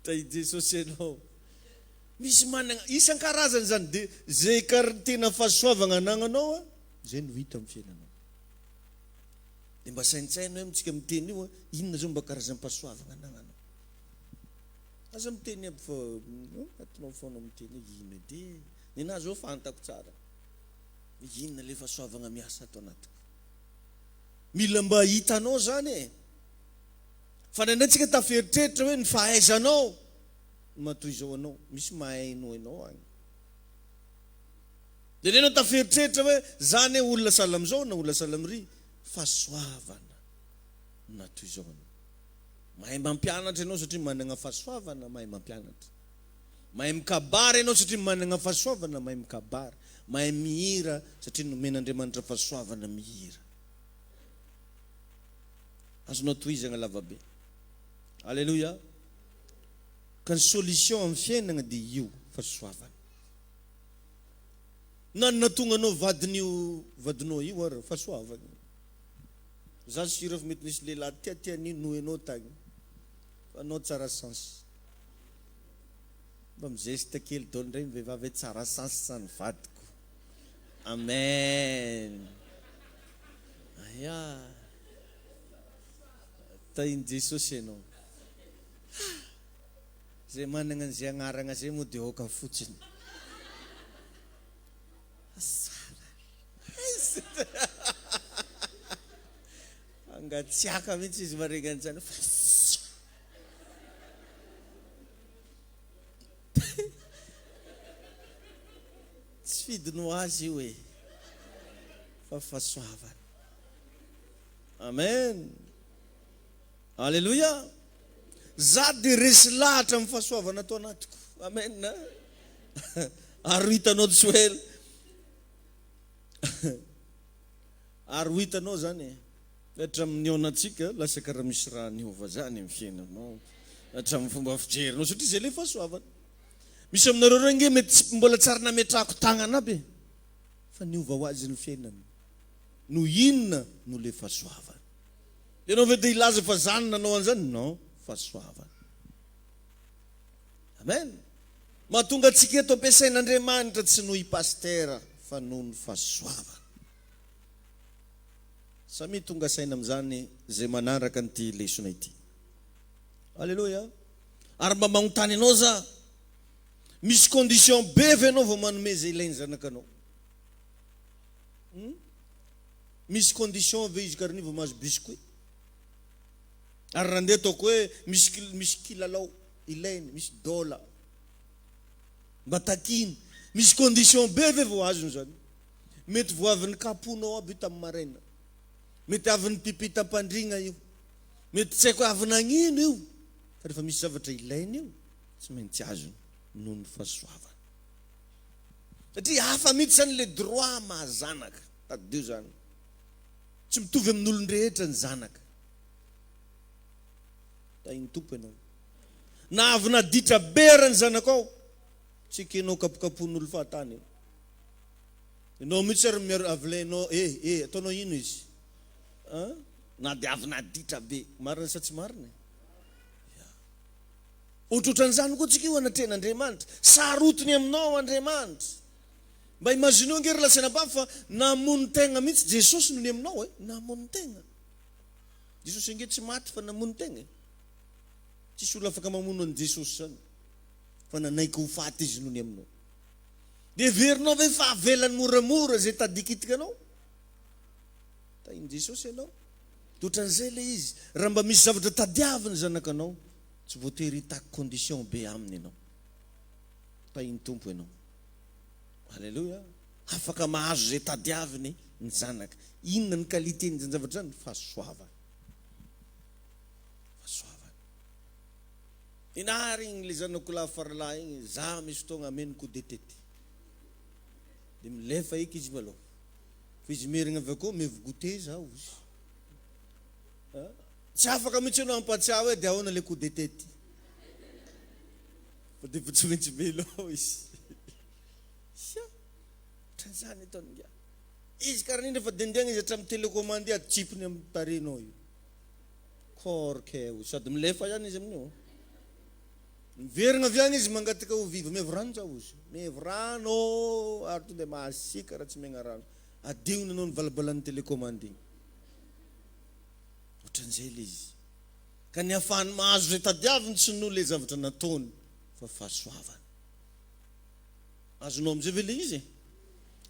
Tahin'i Jesosy ianao. Misy managna isan-karazany zany dia zay kar tena fahasoavagna anagnanao a, zay no hita amin'ny fiainanao. Dia mba saintsaino hoe amintsika miteny io a, inona zao mba karazam-pahasoavagna anagnanao. Aza miteny aby fa atinao foana miteny hoe ino edy e. Nenaha zao fantako tsara. Inona le fahasoavagna miasa ato anatiko. Mila mba hitanao zany e. Fa indraindray tsika taferitreritra hoe ny fahaizanao no maha-toy izao anao. Misy mahay noho ianao agny. Dia indraindray anao taferitreritra hoe za anie olona sahala amin'izao na olona sahala amin'ry. Fahasoavana no naha-toy izao anao. Mahay mampianatra ianao satria managna fahasoavana mahay mampianatra. Mahay mikabary ianao satria managna fahasoavana mahay mikabary. Mahay mihira satria nomen'Andriamanitra fahasoavana mihira. Azonao tohizagna lavabe. Aleloia. Ka ny solution amin'ny fiainagna dia io fahasoavana. Na ny nahatonga anao vadin'io vadinao io ary fahasoavana. Za sur fa mety nisy lehilahy tiatia an'io noho ianao tagny. Fa anao tsara sens. Mba mi-geste kely daholo indray ny vehivavy hoe tsara sens ny vadiko. Amen. Aya. Tahin'i Jesosy ianao. Zay managna an'izay agnaragna zay moa dia aoka fotsiny. Hangatsiaka mihitsy izy maregny an'izany. Tsy fidiny ho azy io e, fa fahasoavana. Amen. Aleloia. Za dia resy lahatra amin'ny fahasoavana ato anatiko. Amen. Ary ho hitanao tsy ho ela. Ary ho hitanao zany e. Hatramin'ny nihaonantsika, lasa karaha misy raha niova zany amin'ny fiainanao, hatramin'ny fomba fijerinao, satria zay le fahasoavana. Misy aminareo reo ange mety tsy mbola tsary nametrahako tagnana aby e, fa niova ho azy ny fiainany. No inona no le fahasoavana? Ianao ve te hilaza fa za no nanao an'izany? Non, fahasoavana. Amen. Mahatonga antsika eto ampiasain'Andriamanitra tsy noho i Pasitera fa noho ny fahasoavana. Samia tonga saina amin'izany izay manaraka an'ity lesona ity. Aleloia. Ary mba magnontany anao za, misy condition be ve ianao vao manome izay ilain'ny zanakanao? Hmm? Misy condition ve izy karany vao mahazo biscuit? Ary raha ndeha ataoko hoe misy misy kilalao ilainy, misy dola mba takiny, misy condition be ve vao azony zany? Mety vao avy nikaponao aby io tamin'ny maraina. Mety avy nipipi tam-pandriagna io. Mety tsy haiko avy nagnino io. Fa rehefa misy zavatra ilainy io, tsy maintsy azony noho ny fahasoavana. Satria hafa mihitsy zany le droit maha zanaka. Tadidio zany. Tsy mitovy amin'olon-drehetra ny zanaka. Tahin'ny Tompo ianao. Na avy naditra be ara ny zanakao, tsy ekenao kapokapohin'olo fahatany io. Ianao mihitsy ary miaro avy-ilay-nao eh eh ataonao ino izy an? Na dia avy naditra be. Marina sa tsy marina e? Ya. Ohatrohatran'izany koa tsika io anatrehan'Andriamanitra. Sarotiny aminao Andriamanitra. Mba imagineo ange ry lahy fa namono tegna mihitsy Jesosy noho ny aminao e. Namono tegna. Jesosy ange tsy maty fa namono tegna e. Tsisy olona afaka mamono an'i Jesosy zany. Fa nanaiky ho faty izy noho ny aminao. Dia heverinao ve fa avelany moramora izay tadikitika anao? Tahin'i Jesosy ianao. Dia ohatran'izay ilay izy. Raha mba misy zavatra tadiavin'ny zanakanao, tsy voatery hitaky condition be aminy ianao. Tahin'ny Tompo ianao. Aleloia. Afaka mahazo izay tadiaviny ny zanaka. Inona ny qualité-n'izany zavatra izany? Fahasoavana. Fahasoavana. Inary igny le zanako lahy faralahy igny, za misy fotoagna ameno coup de tete. De milefa eky izy malôha. Fa izy merigna avy akao, mevo goûter za ozy. Tsy afaka mihitsy ianao hampatsiahy hoe de ahoana le coup de tete. Fa de efa tsy maintsy melo izy. Sia! Ohatran'izany ataon'ingahy. Izy karaha an'iny rehefa dendiagna izy hatramin'ny télécommande atsipiny amin'ny tarehinao io. Korka eo. Sady milefa ihany izy amin'io. Miverina avy any izy mangataka ho viva. Miavy rano za ozy. Miavy rano ary tonga dia mahasiaka raha tsy miaigna rano. Adinony anao ny valabalan'ny télécommande igny. Ohatran'izay ilay izy. Ka ny ahafahany mahazo izay tadiaviny tsy noho ilay zavatra nataony fa fahasoavana. Azonao amin'izay ve ilay izy e?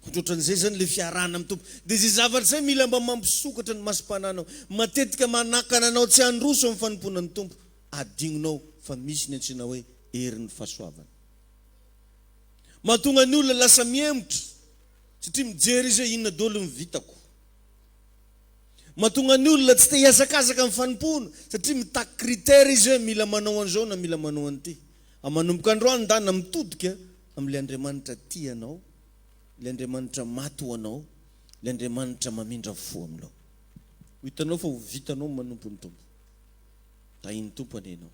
Ohatrohatran'izay izany ilay fiarahana amin'ny Tompo. Dia izay zavatra izay mila mba mampisokatra ny masom-panahinao. Matetika manakana anao tsy handroso amin'ny fanompoana ny Tompo. Adinonao fa misy ny antsoina hoe herin'ny fahasoavana. Mahatonga ny olona lasa mihemotra satria mijery izy hoe inona daholo ny vitako. Mahatonga ny olona tsy te hihazakazaka amin'ny fanompoana satria mitaky critère izy hoe mila manao an'izao na mila manao an'ity. A Manomboka androany ndana mitodika amin'ilay Andriamanitra tia anao, ilay Andriamanitra maty ho anao, ilay Andriamanitra mamindra fo aminao. Ho hitanao fa ho vitanao ny manompo ny Tompo. Tahin'ny Tompo anie ianao.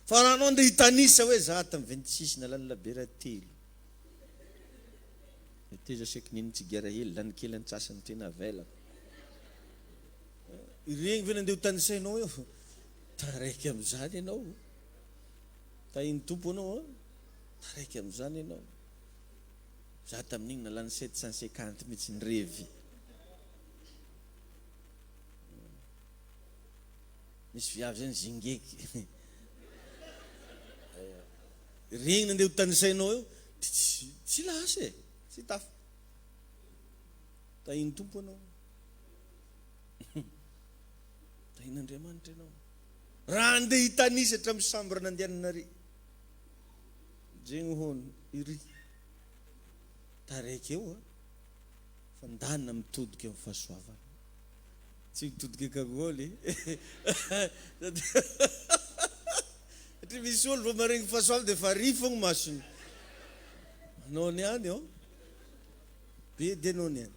Fa raha anao andeha hitanisa hoe za tamin'ny 26 nalany labiera telo. Meteza seky nino tsigara hely, lany kely antsasany tena avelako. Ireny ve nandeha ho tanisainao eo? Taraiky amin'izany ianao. Tahin'ny Tompo anao an. Taraiky amin'izany ianao. Za tamin'igny nalany 750 mihitsy nirevy. Misy viavy zany zingeky. Regny nandeha ho tanisainao eo, tsy tsy lasa e, tsy tafa. Tahin'ny Tompo anao. Tahin'Andriamanitra ianao. Raha andeha hitanisa hatramin'ny chambre nandehanana ary. Jegny hono iry. Taraiky eo a. Fa ndana mitodika amin'ny fahasoavana. Tsy mitodika kagoly. Satria misy olo vao maregny fahasoavana dia efa rifo ny masony. Anao niany ô. Be dia anao niany.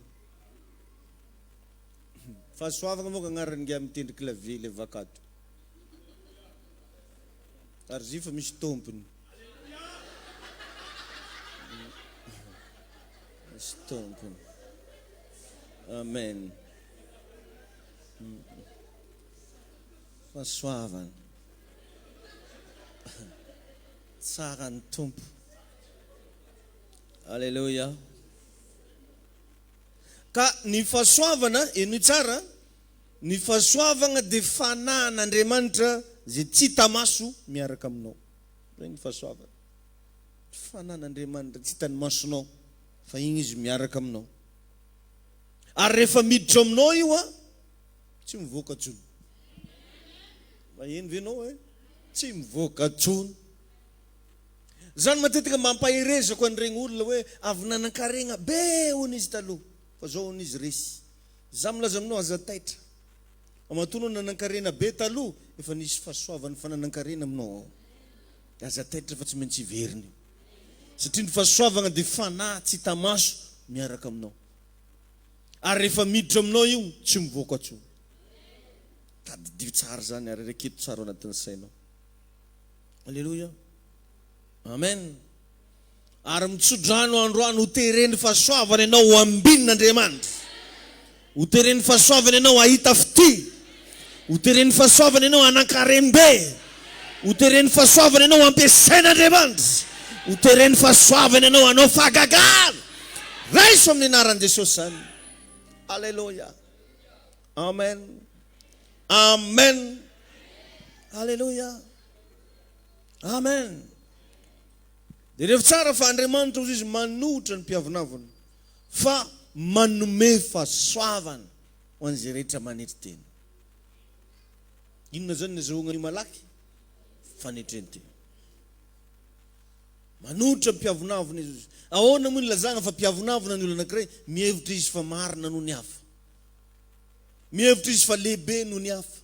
Fahasoavagna moa agnaran'ingahy mitendry clavier ilay vakato. Ary izy io fa misy tompony. Misy tompony. Amen. Fahasoavana. Tsara ny Tompo. Alléluia. Ka ny fahasoavana, henoy tsara, ny fahasoavagna dia fanahan'Andriamanitra izay tsy hita maso miaraka aminao. Izay ny fahasoavana. Fanahan'Andriamanitra tsy hitan'ny masonao fa igny izy miaraka aminao. Ary rehefa miditra aminao io an, tsy mivoaka intsony. Maheno ve ianao eh? Tsy mivoaka intsony. Zany matetika mba ampaherezako an'iregny olona hoe avy nanankaregna be hono izy taloha fa zao hono izy resy. Za milaza aminao aza taitra fa matoa anao nanankarena be taloha efa nisy fahasoavan'ny fananankarena aminao ao. De aza taitra fa tsy maintsy hiverina io. Satria ny fahasoavagna de fanahy tsy hita maso miaraka aminao. Ary rehefa miditra aminao io tsy mivoaka intsony. Tadidio tsara zany ary raketo tsara ao anatin'ny sainao. Aleloia. Amen. Ary mitsodrano androany ho teren'ny fahasoavana ianao ho ambinin'Andriamanitra. Ho teren'ny fahasoavana ianao hahita fitia. Ho teren'ny fahasoavana ianao hanan-karem-be. Ho teren'ny fahasoavana ianao hampiasain'Andriamanitra. Ho teren'ny fahasoavana ianao hanao fahagagana. Raiso amin'ny anaran'i Jesosy izany. Aleloia. Amen. Amen. Aleloia. Amen. Jerevo tsara fa Andriamanitra hozy izy manohitra ny mpiavonavona fa manome fahasoavana ho an'izay rehetra manetry tena. Inona zany ny azahoagna an'io malaky? Fanetren-tena. Manohitra ny mpiavonavona izy. Ahoana moa no ilazana fa mpiavonavona ny olona anankiray? Mihevitra izy fa marina noho ny hafa. Mihevitra izy fa lehibe noho ny hafa.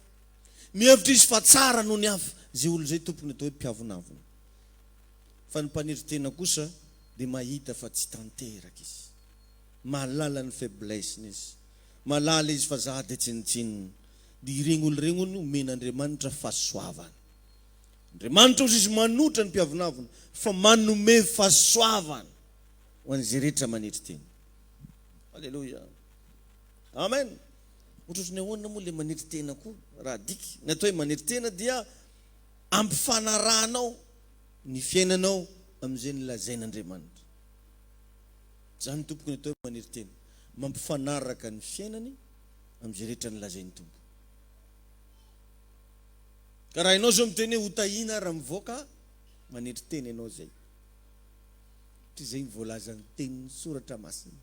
Mihevitra izy fa tsara noho ny hafa. Izay olona izay tompoko no atao hoe mpiavonavona. Fa ny mpanetry tena kosa dia mahita fa tsy tanteraka izy. Mahalala ny faiblesse-ny izy. Mahalala izy fa za dia tsinontsinona. Dia ireny olona ireny hono omen'Andriamanitra fahasoavana. Andriamanitra hozy izy manotra ny mpiavonavona fa manome fahasoavana ho an'izay rehetra manetry tena. Aleloia. Amen. Ohatrohatry ny ahoana moa ilay manetry tena koa raha adika? Ny atao hoe manetry tena dia ampifanarahanao ny fiainanao amin'izay nolazain'Andriamanitra. Izany tompoko ny atao hoe manetry tena. Mampifanaraka ny fiainany amin'izay rehetra nolazain'ny Tompo. Ka raha ianao zao miteny hoe ho tahiana raha mivoaka, manetry tena ianao zay. Satria zay ny voalazan'ny tenin'ny soratra masina.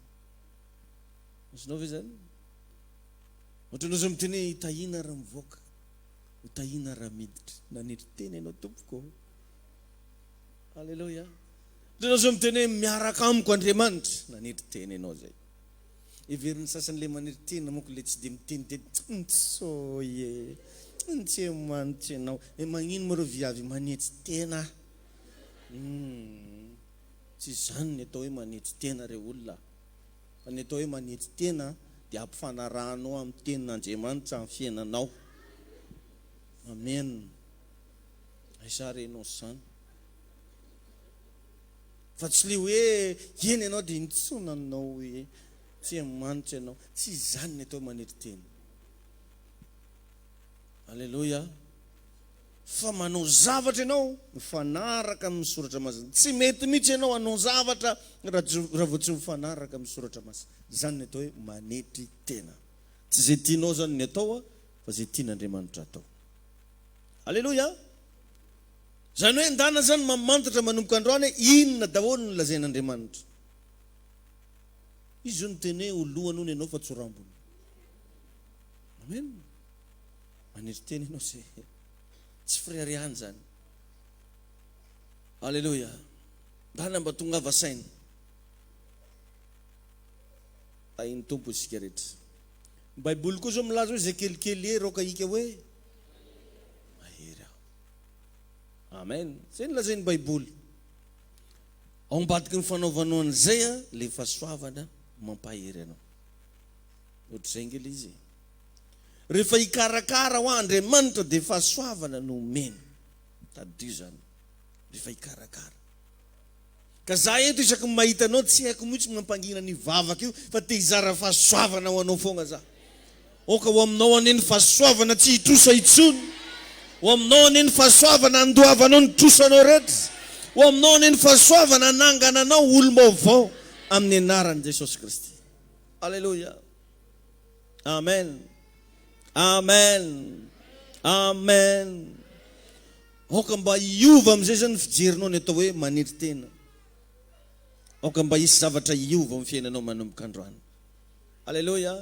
Azonao ve zany? Ohatra ianao zao miteny hoe tahiana raha mivoaka, ho tahiana raha miditra. Nanetry tena ianao tompoko ô. Aleloia. Ohatra ianao zao miteny hoe miaraka amiko Andriamanitra, nanetry tena ianao zay. Heverin'ny sasany le manetry tena manko le tsy de miteniteny ntsôy e, ntsy mantsy enao e, magnino moa reo viavy manetry tena humm, tsy izany ny atao hoe manetry tena re olona fa ny atao hoe manetry tena dia ampifanarahanao amin'ny tenin'Andriamanitra ny fiainanao, amen, aiza re enao zany. Fa tsy le hoe eny ianao dia intsona anao hoe tsy manitra ianao. Tsy izany ny atao manetry tena. Aleloia. Fa manao zavatra ianao mifanaraka amin'ny soratra masina. Tsy mety mihitsy ianao hanao zavatra raha vao tsy mifanaraka amin'ny soratra masina. Izany ny atao hoe manetry tena. Tsy izay tianao izany ny atao fa izay tian'Andriamanitra atao. Aleloia. Izany hoe ndana zany mamantatra manomboka androany hoe inona daholo no lazain'Andriamanitra. Izy zao niteny hoe ho lohany hono ianao fa tsy ho rambony. Amen. Manery tena ianao se. Tsy fireharehana izany. Aleloia. Ndana mba tongava saina. Tahin'ny Tompo isika rehetra. Ny Baiboly koa zao milaza hoe izay kelikely hery aoka hika hoe mahery aho. Amen. Zay no lazain'ny Baiboly. Ao ambadiky ny fanaovanao an'izay ilay fahasoavana mampahery anao. Ohatr'izay ange ilay izy e. Rehefa hikarakara hoa Andriamanitra dia fahasoavana no omeny. Tadidio izany. Rehefa hikarakara. Ka za eto isaky ny mahita anao tsy haiko mihitsy ny mampangina an'io vavaka io fa te hizara fahasoavana ho anao foagna za. Aoka ho aminao anie ny fahasoavana tsy hitrosa intsony. Ho aminao anie ny fahasoavana handoavanao ny trosanao rehetra. Ho aminao anie ny fahasoavana hanangana anao ho olom-baovao amin'ny anaran'i Jesosy Kristy. Aleloia. Amen. Amen. Amen. Aoka mba hiova amin'izay izany ny fijerinao ny atao hoe manetry tena. Aoka mba hisy zavatra hiova amin'ny fiainanao manomboka androany. Aleloia.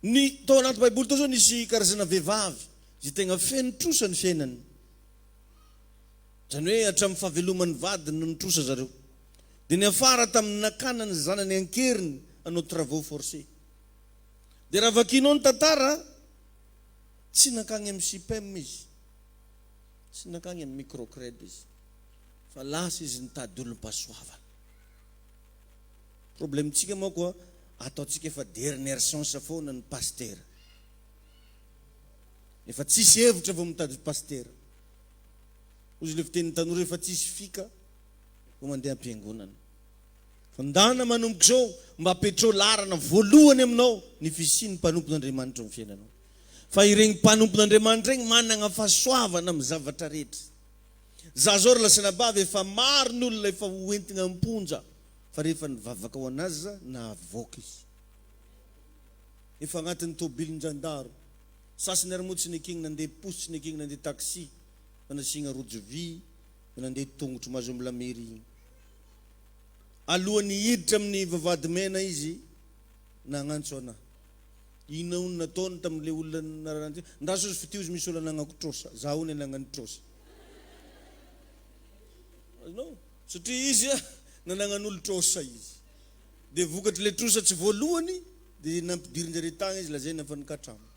Ny tao anaty Baiboly tao izao nisy karazana vehivavy izay tegna feno trosa ny fiainany. Izany hoe hatramin'ny fahaveloman'ny vadiny no nitrosa zareo. Dia niafara tamin'ny nakana ny zanany an-keriny hanao travaux forcés. Dia raha vakianao ny tantara, Tsy nankagny amin'ny SIPEM izy, tsy nankagny amin'ny Microcred izy, fa lasa izy nitady olom-pahasoavana. Problème-tsika manko a, ataontsika efa dernière chance foana ny pasitera. Efa tsisy hevitra vao mitady pasitera. Hozy le fitenin'ny tanora efa tsisy fika vao mandeha am-piangonana. Fa ndana manomboka izao mba apetrao laharana voalohany aminao ny fisian'ny mpanompon'Andriamanitra ao amin'ny fiainanao. Fa iregny mpanompon'Andriamanitra regny managna fahasoavana amin'ny zavatra rehetra. Za zao ry lasanabavy efa maro ny olona efa ho entigna am-ponja fa rehefa nivavaka ho anazy za nahavoaka izy. Efa agnatin'ny tobilin-jandaro. Sasany ary moa tsy nekegny nandeha posy tsy nekegny nandeha taxi fa nasiagna rojo vy fa nandeha tongotro mahazo am la mairie igny. Alohan'ny hiditra amin'ny vavahady mena izy nagnantso anah. Inona hono nataony tamin'ilay olona narary teo? Ndraso izy fitia ozy misy olona nagnako trosa. Za hono nagnano trosa. Azonao? Satria izy nanagnan'olo trosa izy. Dia vokatry le trosa tsy voalohany dia nampidirin-jareo tagny izy lazaina fa nikatramo.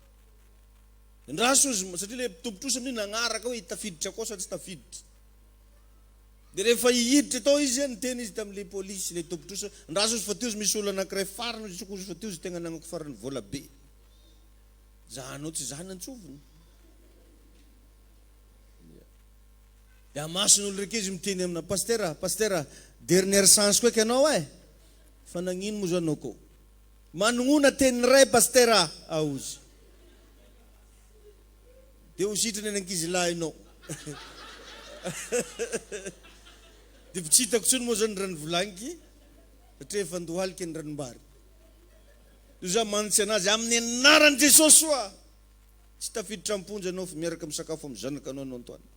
Andraso izy satria le tompon-trosa amin'io nagnaraka hoe tafiditra akao sa tsy tafiditra. Dia rehefa hihiditra tao izy niteny izy tamin'le polisy, le tompon-trosa, andraso izy fa teo izy misy olona anankiray farany izy izy fa teo izy tegna anagnako farany vola be. Zahanao tsy zahana antsovina. Dia amason'olo reke izy miteny amina Pasitera, Pasitera, dernière chance koa eky anao eh! Fa nagnino moa zao anao ko? Manognona teny ray Pasitera aozy. Dia ho sitrana ny ankizy lahinao. Dia tsy hitako intsony moa zao ny rano volaniky satria efa andohalika ny ranombary. Io za manitsy anazy amin'ny anaran'i Jesosy oa! Tsy tafiditra am-ponja ianao fa miaraka misakafo amin'ny zanakanao anao antoandro.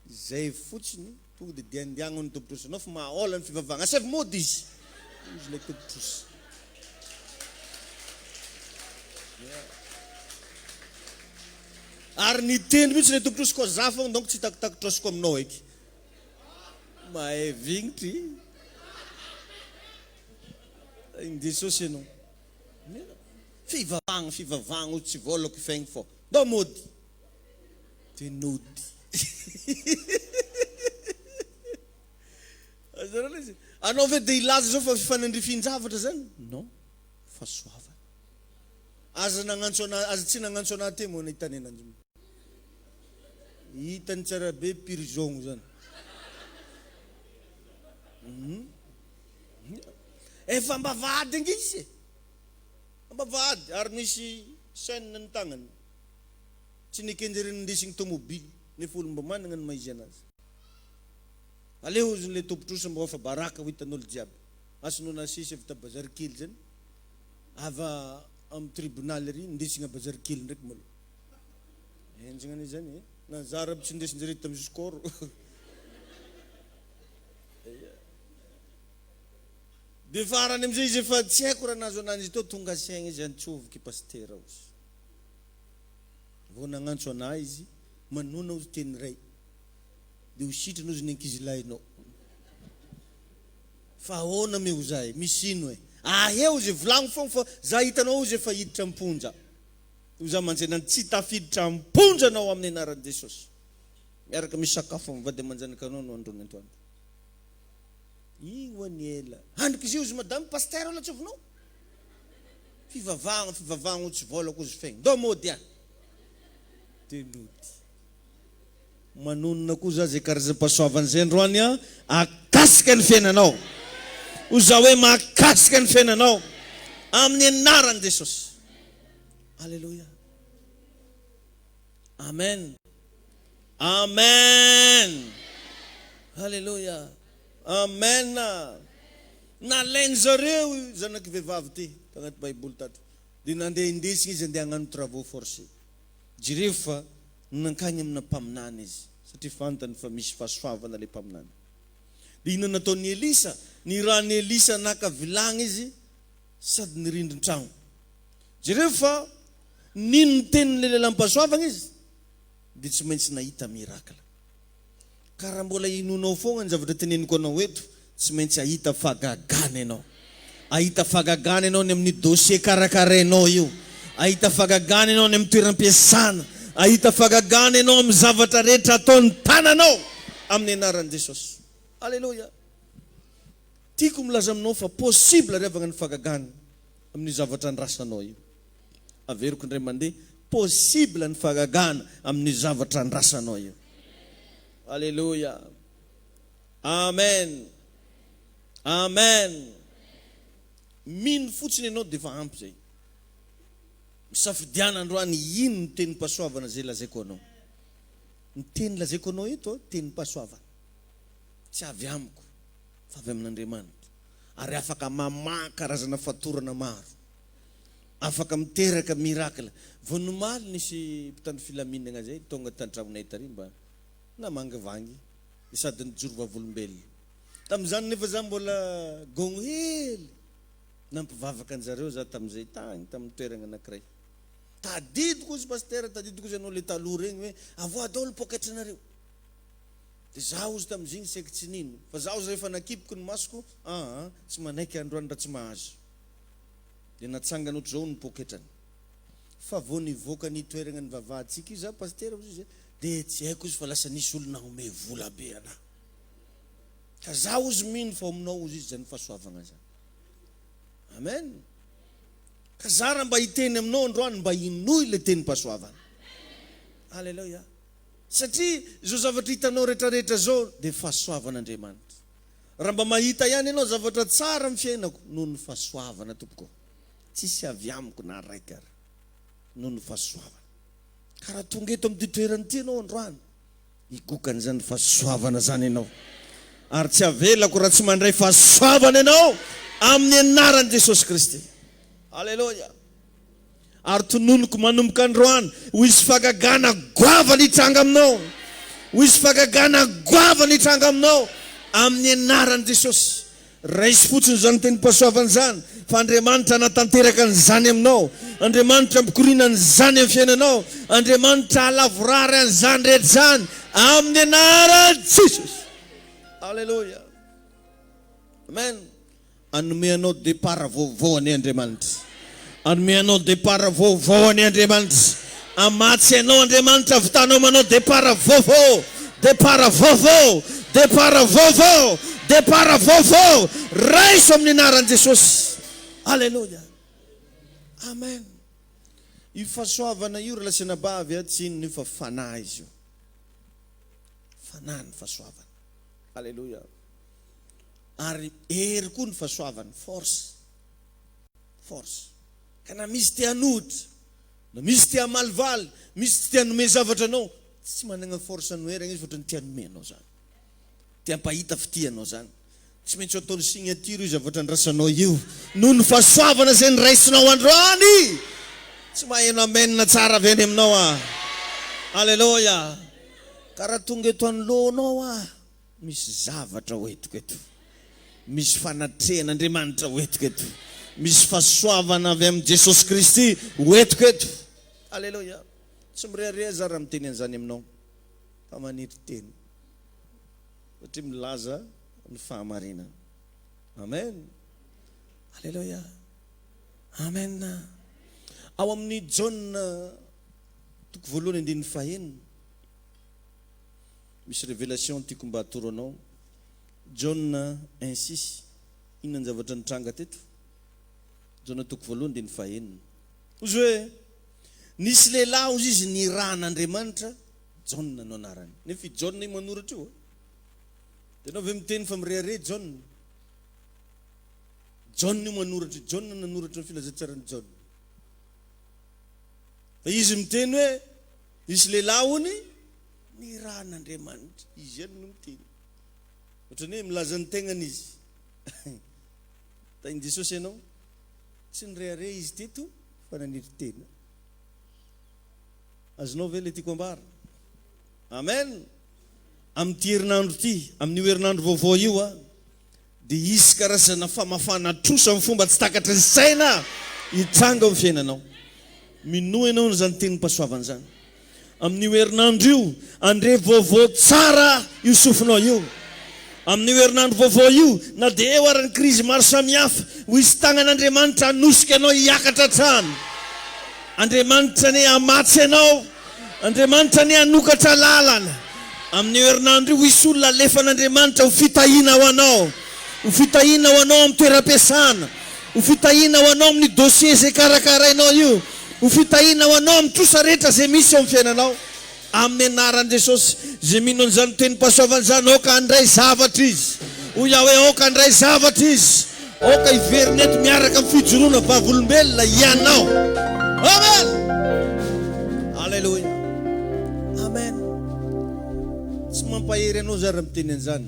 Izay fotsiny, tonga dia diandiagno ny tompon-trosa anao fa mahaola ny fivavahagna. Asaivo mody izy! Hoy izy ilay tompon-trosa. Ary niteny mihitsy ilay tompon-trosa koa za fogna donc tsy hitakitaky trosako aminao eky. Mahay vignitry. Jesosy ianao. Fivavahagna fivavahagna o tsy vôlako ifegny fô ndao mody de nody. Azonareo le izy? Anao ve de hilaza zao fa fifanandrifian-javatra zany? Non, fahasoavana. Aza nagnantso anah, aza tsy nagnantso anah teo moa nahitany ananjy. Hitany tsara be prison zany. Efa ambavahady ange izy e! Ambavahady ary misy chaîne ny tagnany. Tsy neken-jareo nindesigny tomobily nefa olo mba managna ny maha izy anazy. Aleo ozony le tompon-trosa mba ho afa-baraka ho hitan'olo jiaby. Asa no nasesy avy ta bazary kely zany avy am tribonaly ary nindesigna bazary kely ndraiky malôha. Henjagna anie zany e! Nanjary aby tsy nindesin-jareo tam jusqu'or. Dia farany amizay izy efa tsy haiko raha nahazo ananjy teo tonga saigna izy antsovoky pasitera ozy. Vao nagnantso anah izy manona ozy teny ray dia ho sitrana ozy ny ankizy lahinao. Fa ahoana me oza e, misy ino e? Aheo ozy volagno fogna fa za hitanao ozy efa hiditra am-ponja. Oza mantsy tsy tafiditra am-ponja anao amin'ny anaran'i Jesosy. Miaraka misakafo amin'ny vady aman-janakanao no androny antoandro. Igny hoa ny ela. Andriko izy io ozy madame pasteur ola tsovinao. Fivavahagna fivavahagna o tsy vôlako ozy fegny. Ndao mody a. De nody. Manonona koa za ze karazam-pahasoavana zay androany a, akasika ny fiainanao. Hoy za hoe mahakasika ny fiainanao amin'ny anaran'i Jesosy. Aleloia. Amen. Amen. Alléluia. Amen. Nalainy zareo io zanaky vehivavy ty tagnaty baiboly tato. Dia nandeha indesigny izy andeha hagnano travaux forcés. Jereo fa nankagny amina mpaminany izy satria fantany fa misy fahasoavana le mpaminany. Dia inona nataon'i Elisa? Nirahan'i Elisa naka vilagny izy sady nirindrin-tragno. Jereo fa nino ny tenin'ilay lehilahy-mpahasoavana izy, dia tsy maintsy nahita miracle. Ka raha mbola inoanao foana ny zavatra teneniko anao eto, tsy maintsy hahita fahagagana ianao. Hahita fahagagana ianao any amin'ny dossier karakarainao io. Hahita fahagagana ianao any amin'ny toeram-piasana. Hahita fahagagana ianao amin'ny zavatra rehetra ataon'ny tananao, amin'ny anaran'i Jesosy. Aleloia. Tiako milaza aminao fa possible ry havagna ny fahagagana amin'io zavatra andrasanao io. Averiko indray mandeha, possible ny fahagagana amin'io zavatra andrasanao io. Aleloia. Amen. Amen. Mino fotsiny ianao dia efa ampy izay. Misafidiana androany hino ny tenim-pahasoavana izay lazaiko anao. Ny teny lazaiko anao eto, tenim-pahasoavana. Tsy avy amiko. fa avy amin'Andriamanitra, ary afaka mamaha karazana fatorana maro, afaka miteraka miracle. Vao nomaly nisy mpitandro filaminagna zay tonga tan-tragnonay tary mba namangivangy sady nijoro vavolombelona. Tamin'izany nefa za mbola gogno hely, nampivavaka anjareo za tamin'izay tagny tamin'ny toeragna anakiray. Tadidiko ozy pasitera, tadidiko ozy anao le taloha regny hoe avoaha daholo poketranareo. Dia za ozy tamin'izigny saiky tsy nino fa za ozy rehefa nakipiko ny masoko aa tsy manaiky androany raha tsy mahazo. Dia natsangany ohatr'izao ny poketrany. Fa vao nivoaka ny toeragna nivavahantsika io za pasitera ozy izy dia tsy haiko ozy fa lasa nisy olona nagnomey vola be anah. Ka za ozy mino fa ao aminao ozy izy zany fahasoavagna zany. Amen. Ka za raha mba hiteny aminao androany mba hinoy le tenim-pahasoavana. Alléluia. Satria izao zavatra hitanao retraretra izao dia fahasoavan'Andriamanitra. Raha mba mahita ihany ianao zavatra tsara amin'ny fiainako noho ny fahasoavana tompoko. Tsisy avy amiko na raika ary noho ny fahasoavana. Ka raha tonga eto amin'ity toerana ity ianao androany, higoka an'izany fahasoavana izany ianao. Ary tsy avelako raha tsy mandray fahasoavana ianao amin'ny anaran'i Jesosy Kristy. Aleloia. Ary tononiko manomboka androany, ho hisy fahagagana goavana hitranga aminao. Ho hisy fahagagana goavana hitranga aminao amin'ny anaran'i Jesosy. Raiso fotsiny izany tenim-pahasoavana izany fa Andriamanitra hanatanteraka an'izany aminao. Andriamanitra hampikoriana an'izany amin'ny fiainanao. Andriamanitra hahalavorary an'izany rehetra izany amin'ny anaran'i Jesosy. Aleloia. Amen. Hanome anao départ vaovao anie Andriamanitra. Hanome anao départ vaovao anie Andriamanitra. Hamatsy anao Andriamanitra havitanao manao départ vaovao. Départ vaovao. Départ vaovao. Départ vaovao. Raiso amin'ny anaran'i Jesosy. Alléluia. Amen. Io fahasoavana io ry lahy sy anabavy a, tsy inona io fa fanahy izy io. Fanahy ny fahasoavana. Alléluia. Ary hery koa ny fahasoavany, force, force. Ka na misy te hanohitra, na misy te hamalivaly, misy tsy te hanome zavatra anao, tsy managna force hanoheragna izy fa ohatran'ny te hanome anao zany. Te hampahita fitia anao zany. Tsy maintsy ho ataony signature io zavatra andrasanao io noho ny fahasoavana izay noraisinao androany. Tsy maheno amen tsara avy any aminao aho. Aleloia. Ka raha tonga eto anoloanao aho, Misy zavatra ho entiko eto. Misy fanatrehan'Andriamanitra ho entiko eto. Misy fahasoavana avy amin'i Jesosy Kristy ho entiko eto. Aleloia. Tsy mirehareha za raha miteny an'izany aminao, fa maniry teny. Satria milaza ny fahamarinana. Amen. Aleloia. Amen. Ao amin'ny Jaona toko voalohany andininy fahenina. Misy révélation tiako mba atoro anao. Jaona un six, inona ny zavatra nitranga teto? Jaona toko voalohany andininy fahenina. Hozy hoe, nisy lehilahy hozy izy nirahan'Andriamanitra, Jaona no anarany. Nefa i Jaona io manoratra io a. Dia ianao ve miteny fa mirehareha Jaona? Jaona io manoratra io, Jaona nanoratra ny filazantsaran'i Jaona. Fa izy miteny hoe, nisy lehilahy hony, Nirahan'Andriamanitra. Izy ihany no miteny. Ohatran'ny hoe milaza ny tegnany izy. Tahin'i Jesosy ianao. Tsy nirehareha izy teto fa naniry tena. Azonao ve ilay tiako ambara? Amen. Amin'ity herinandro ity, amin'io herinandro vaovao io, dia hisy karazana famafana trosa amin'ny fomba tsy takatry ny saina hitranga ao amin'ny fiainanao. Minoa ianao an'izany tenim-pahasoavana izany. Amin'io herinandro io, handre vaovao tsara io sofinao io. Amin'io herinandro vaovao io, na dia eo ary ny krizy maro samihafa, ho hisy tagnan'Andriamanitra hanosika anao hiakatra hatrany. Andriamanitra anie hamatsy anao. Andriamanitra anie hanokatra lalana. Amin'io herinandro io, hisy olona alefan'Andriamanitra ho fitahiana ho anao. Ho fitahiana ho anao amin'ny toeram-piasana. Ho fitahiana ho anao amin'ny dossier izay karakarainao io. Ho fitahiana ho anao amin'ny trosa rehetra izay misy eo amin'ny fiainanao. Amin'ny anaran'i Jesosy, izay mino an'izany tenim-pahasoavana izany, aoka handray zavatra izy. Hoy aho hoe, aoka handray zavatra izy. Aoka hiverina eto miaraka amin'ny fijoroana vavolombelona ianao. Amen! Aleloia. Amen. Tsy mampahery anao za raha miteny an'izany,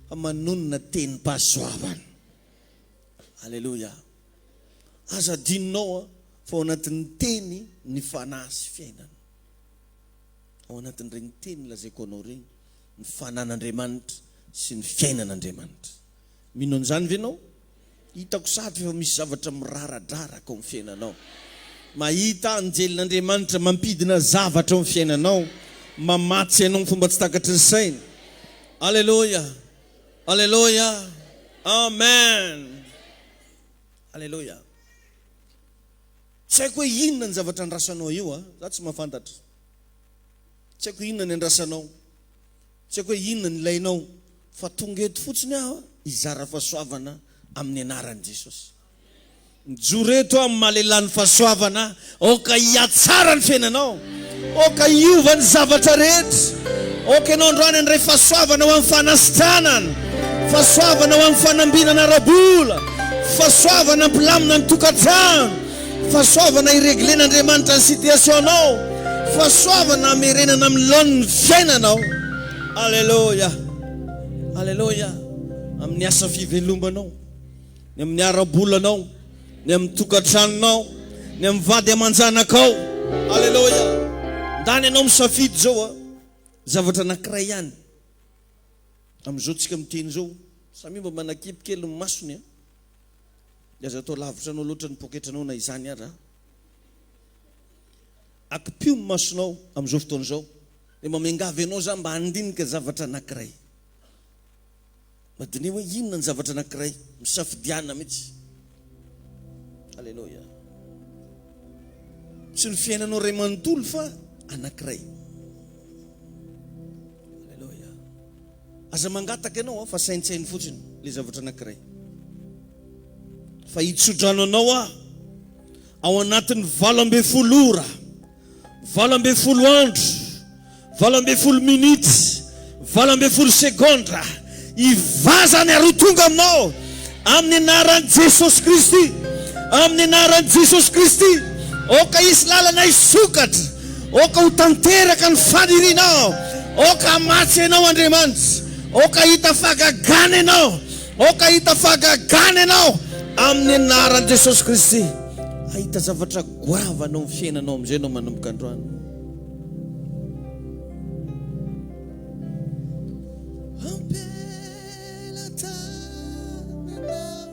fa manonona tenim-pahasoavana. Aleloia. Aza adinonao fa ao anatin'ny teny ny fanahy sy fiainana. Ao anatin'ireny teny lazaiko anao ireny ny fanan'Andriamanitra sy ny fiainan'Andriamanitra. Mino an'izany ve ianao? Hitako sahady fa efa misy zavatra miraradraraka ao amin'ny fiainanao. Mahita anjelin'Andriamanitra mampidina zavatra ao amin'ny fiainanao, mamatsy anao amin'ny fomba tsy takatry ny saina. Aleloia! Aleloia! Amen! Aleloia! Tsy haiko hoe inona ny zavatra andrasanao io a, za tsy mahafantatra. Tsy haiko inona ny andrasanao. Tsy haiko hoe inona ny ilainao fa tonga eto fotsiny aho hizara fahasoavana amin'ny anaran'i Jesosy. Mijoro eto aho amin'ny maha lehilahy ny fahasoavana, aoka hihatsara ny fiainanao, aoka hiova ny zavatra rehetra, aoka ianao androany handray fahasoavana ho amin'ny fanasitranana, fahasoavana ho amin'ny fanambinana ara-bola, fahasoavana hampilamina ny tokantrano, fahasoavana hi-regler-n'Andriamanitra ny situation-nao, fahasoavana hamerenana amin'ny laoniny ny fiainanao. Aleloia! Aleloia! Amin'ny asa fivelomanao. ny amin'ny ara-bolanao, ny amin'ny tokantranonao, ny amin'ny vady aman-janakao. Aleloia! Ndany ianao misafidy izao a, zavatra anankiray ihany. Amin'izao tsika miteny izao, samia mba manakipy kely ny masony a. Dia aza atao lavitra anao loatra ny poketranao na izany ara. Akipio ny masonao amin'izao fotoana izao. Dia mba miangavy anao za mba handinika zavatra anankiray. Mba diniho hoe inona ny zavatra anankiray misafidiana mihitsy. Aleloia. Tsy ny fiainanao iray manontolo fa anankiray. Aleloia. Aza mangataka ianao fa saintsaino fotsiny ilay zavatra anankiray. Fa hitsodrano anao aho ao anatin'ny 18 ora. 18 andro, 18 minitra, 18 segondra, hivazany ary ho tonga aminao, amin'ny anaran'i Jesosy Kristy, amin'ny anaran'i Jesosy Kristy, aoka hisy lalana hisokatra, aoka ho tanteraka ny fanirianao, aoka hamatsy anao Andriamanitra, aoka hahita fahagagana ianao, aoka hahita fahagagana ianao, amin'ny anaran'i Jesosy Kristy, hahita zavatra Goavana ao amin'ny fiainanao amin'izay ianao manomboka androany. Am-pelatananao,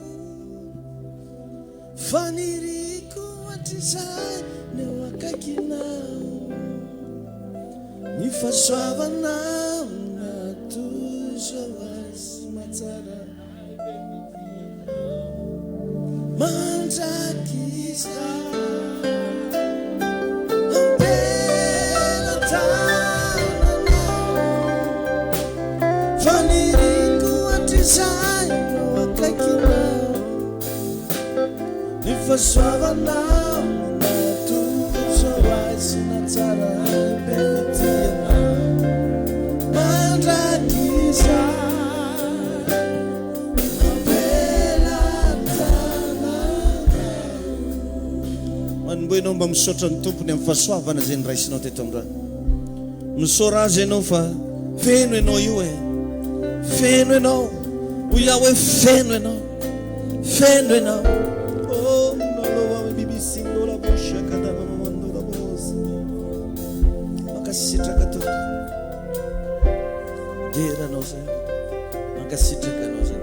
faniriako hatrizay ny eo akaikinao, ny fahasoavanao natoy izao ahy sy mahatsara. Mandrakizay am-pelatananao, faniriako hatrizay ho akaikinao, ny fahasoavanao natolotrao ahy sy nahatsara ahy be fitianao mandrakizay. Manomboha ianao mba misaotra ny Tompo ny amin'ny fahasoavana izay noraisinao teto androany. Misaora Azy ianao fa feno ianao io e. Feno ianao. Hoy aho hoe feno ianao. Feno ianao. Oh, Mankasitraka Tompo. Dera anao zay. Mankasitraka anao zay.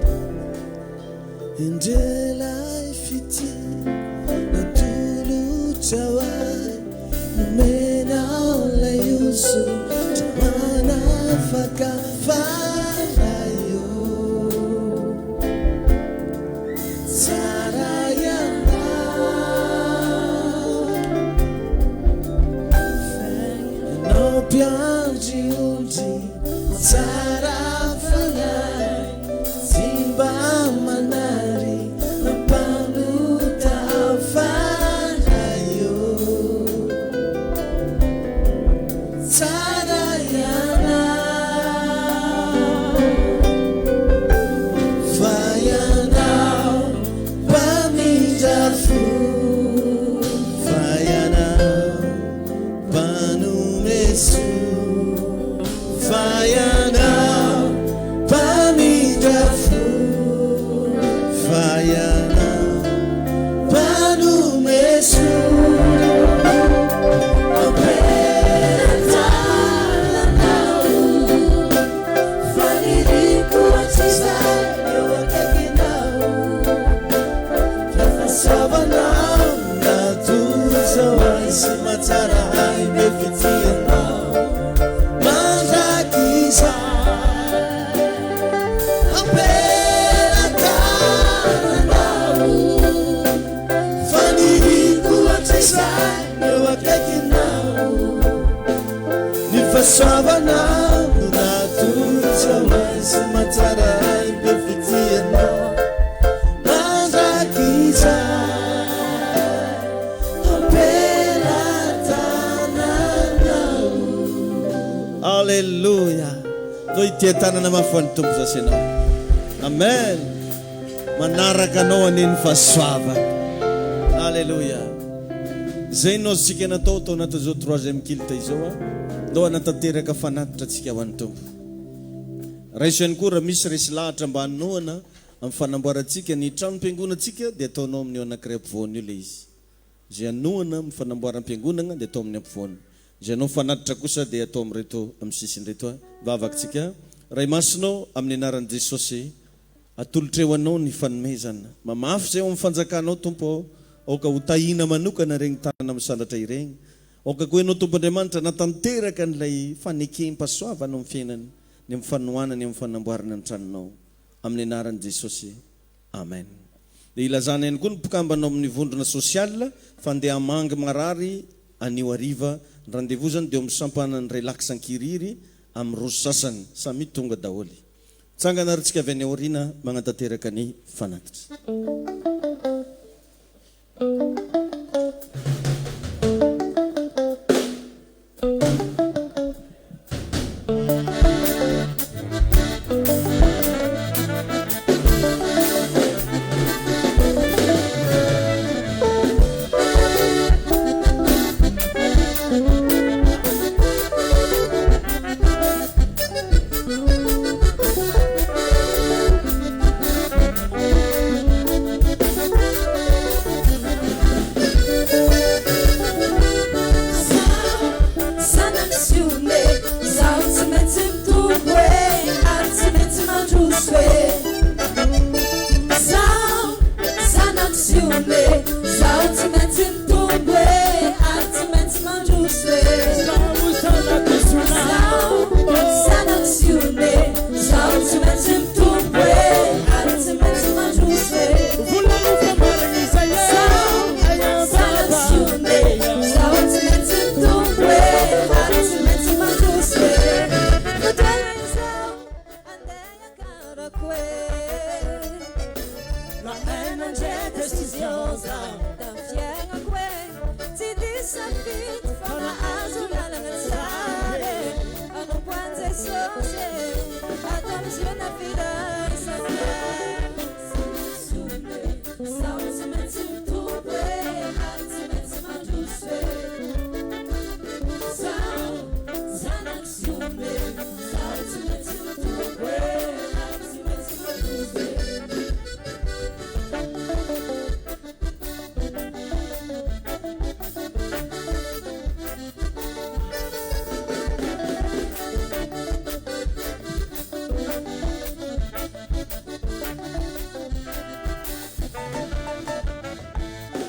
Indrelay fitia natolotrao ahy nomenao lay hosotra manafaka fanahy io. Tsara ianao. Ianao mpiandry ondry tsara fanahy, tsy mba manary na mpanota fanahy ô. Tsara ianao, fa ianao mpamindra fo, fa ianao Mpanome soa, fa Ianao mpamindra fo, fa Ianao mpanome soa. Am-pelatananao, faniriako hatrizay eo akaikinao, fa fahasoavanao. Natolotrao ahy sy mahatsara ahy be fitianao mandrakizay. Aleloia! Ndao hitia-tanana mafy ho an'ny Tompo zasy ianao. Amen! Manaraka anao anie ny fahasoavana. Aleloia! Izay no azontsika natao tao anatin'izao troisième culte izao. Ndao hanatanteraka fanatitra antsika ho an'ny Tompo. Raiso ihany koa raha misy resy lahatra mba hanohana amin'ny fanamboarantsika ny tranom-piangonantsika dia ataonao amin'io anankiray ampovoany io ilay izy. Izay hanohana amin'ny fanamboaram-piangonana dia atao amin'ny ampovoany. Izay hanao fanatitra kosa dia atao amin'ireto amin'ny sisiny ireto. Vavaka tsika. Ray Masina ô, amin'ny anaran'i Jesosy, atolotreo Anao ny fanomezana. Mamafy izay ao amin'ny fanjakanao, Tompo ô. Aoka ho tahiana manokana ireny tanana misandratra ireny. Aoka koa Ianao, Tompo Andriamanitra, hanatanteraka an'ilay fanekem-pahasoavana ao amin'ny fiainany, ny amin'ny fanohanany amin'ny fanamboarana ny tranonao. Amin'ny anaran'i Jesosy. Amen. Dia ilazana ihany koa ny mpikambana ao amin'ny vondrona social fa andeha hamangy marary anio hariva. Ny rendez-vous izany dia eo amin'ny sampanan'ny Relax Ankirihiry amin'ny roa sy sasany. Samia tonga daholo. Mitsangana ary tsika avy any aoriana magnatanteraka ny fanatitra.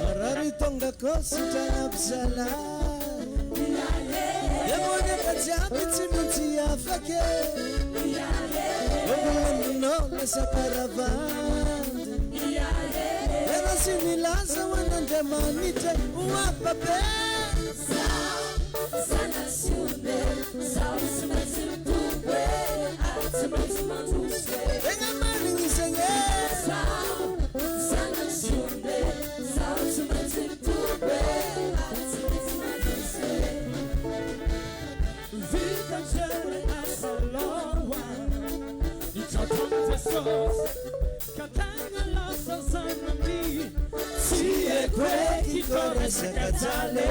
Marary tonga ko sitrana mpisalahy Demonia jiaby tsy maintsy afaka e Volanao lasa karavandy Tena sy nilaza ho an'Andriamanitra ho afa-be Tegna marigny izegny e. Tsy haiko eky ko resaka jaly e.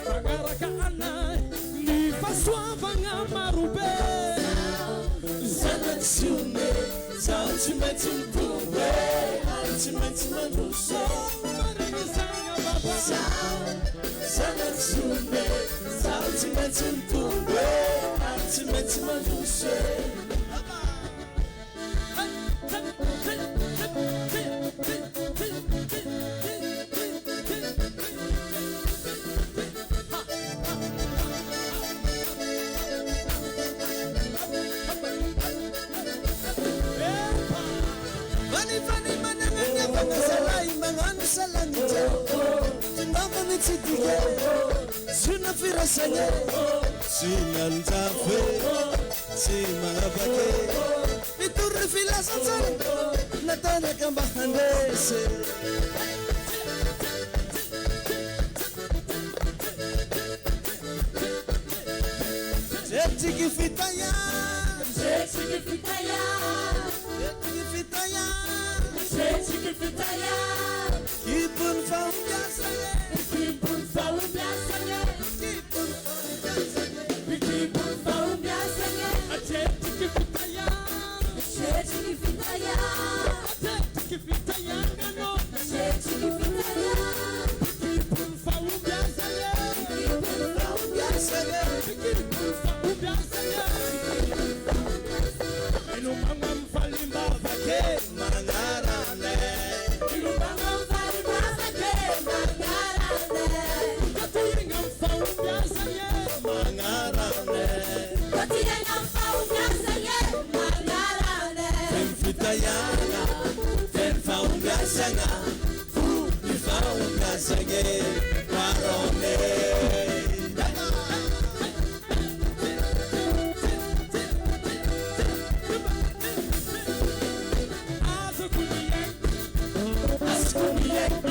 Magnaraka anay ny fahasoavagna marobe. Zanak'i Ziona e, zaho tsy maintsy mitombo e, ary tsy maintsy mandroso e. Marigny zagny Baba. Zaho zanak'i Ziona e, zaho tsy maintsy mitombo e, ary tsy maintsy mandroso e. Fanifany manana ny havana zalahy magnano salanitra Tongava mitsidika e, Zona firaisana e, Tsy mialonjafy e, Tsy magnavaka e, Mitory ny filazantsara Natanjaka mba handresy. Tretriky fitahiana. Tretriky fitahiana. Tretriky fitahiana. Tretriky fitahiana. Kibon'ny fahombiazana e. Kibon'ny fahombiazana e. Kibon'ny fahombiazana e. Kibon'ny fahombiazana e. Tretriky fitahiana. Tretriky fitahiana. Tretriky fitahiana anao. Tretriky fitahiana. Kibon'ny fahombiazana e. Kibon'ny fahombiazana e. Kibon'ny fahombiazana e. Milomagno amin'ny falimbavaka e. Magnarane. Milomagno amin'ny falimbavaka e. Magnarane. Katohigna amin'ny fahombiazana e. Magnarane. Katohigna amin'ny fahombiazana e. Magnarane. Feno fitahiana, feno fahombiazana, fo ny fahombiazana e. Marone. Azoko ny aiko. Azoko ny aiko.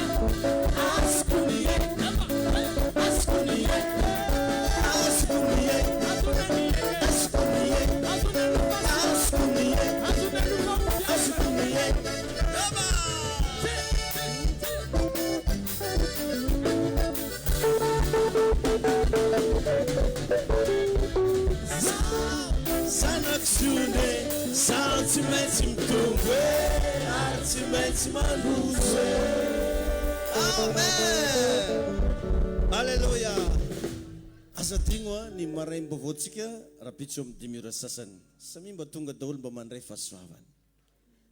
Azoko ny aiko. Azoko ny aiko. Azoko ny aiko. Azoko ny aiko. Azoko ny aiko. Azoko ny aiko. Zanako Ziona e, zaho tsy maintsy mitombo e, ary tsy maintsy mandroso e. Amen. Alléluia. Aza adino a ny maraim-baovaontsika rahampitso amin'ny dimy ora sasany. Samia mba tonga daholo mba mandray fahasoavana.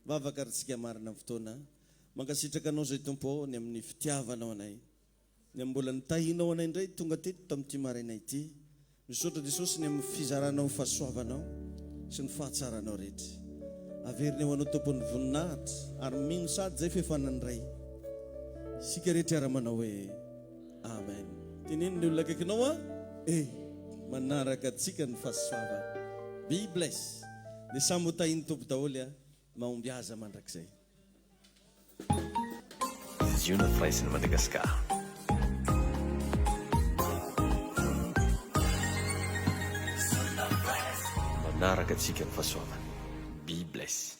Vavaka ry tsika marina amin'ny fotoana. Mankasitraka anao izay Tompo ô ny amin'ny fitiavanao anay. Ny amin'ny mbola nitahianao anay indray tonga teto tamin'ity maraina ity. Misaotra Jesosy ny amin'ny fizaranao ny fahasoavanao sy ny fahatsaranao rehetra. Averina eo anao Tompo ny voninahitra ary mino sady zay f'efa nandray. Isika rehetra hiara manao hoe Amen. Teneno ny olona akaikinao a eh manaraka antsika ny fahasoavana. Be bless. Dia samy ho tahin'ny Tompo daholo a. Mahombiaza mandrakizay. Ziona Firaisan'i Madagasikara. Manaraka antsika ny fahasoavana. Be bless.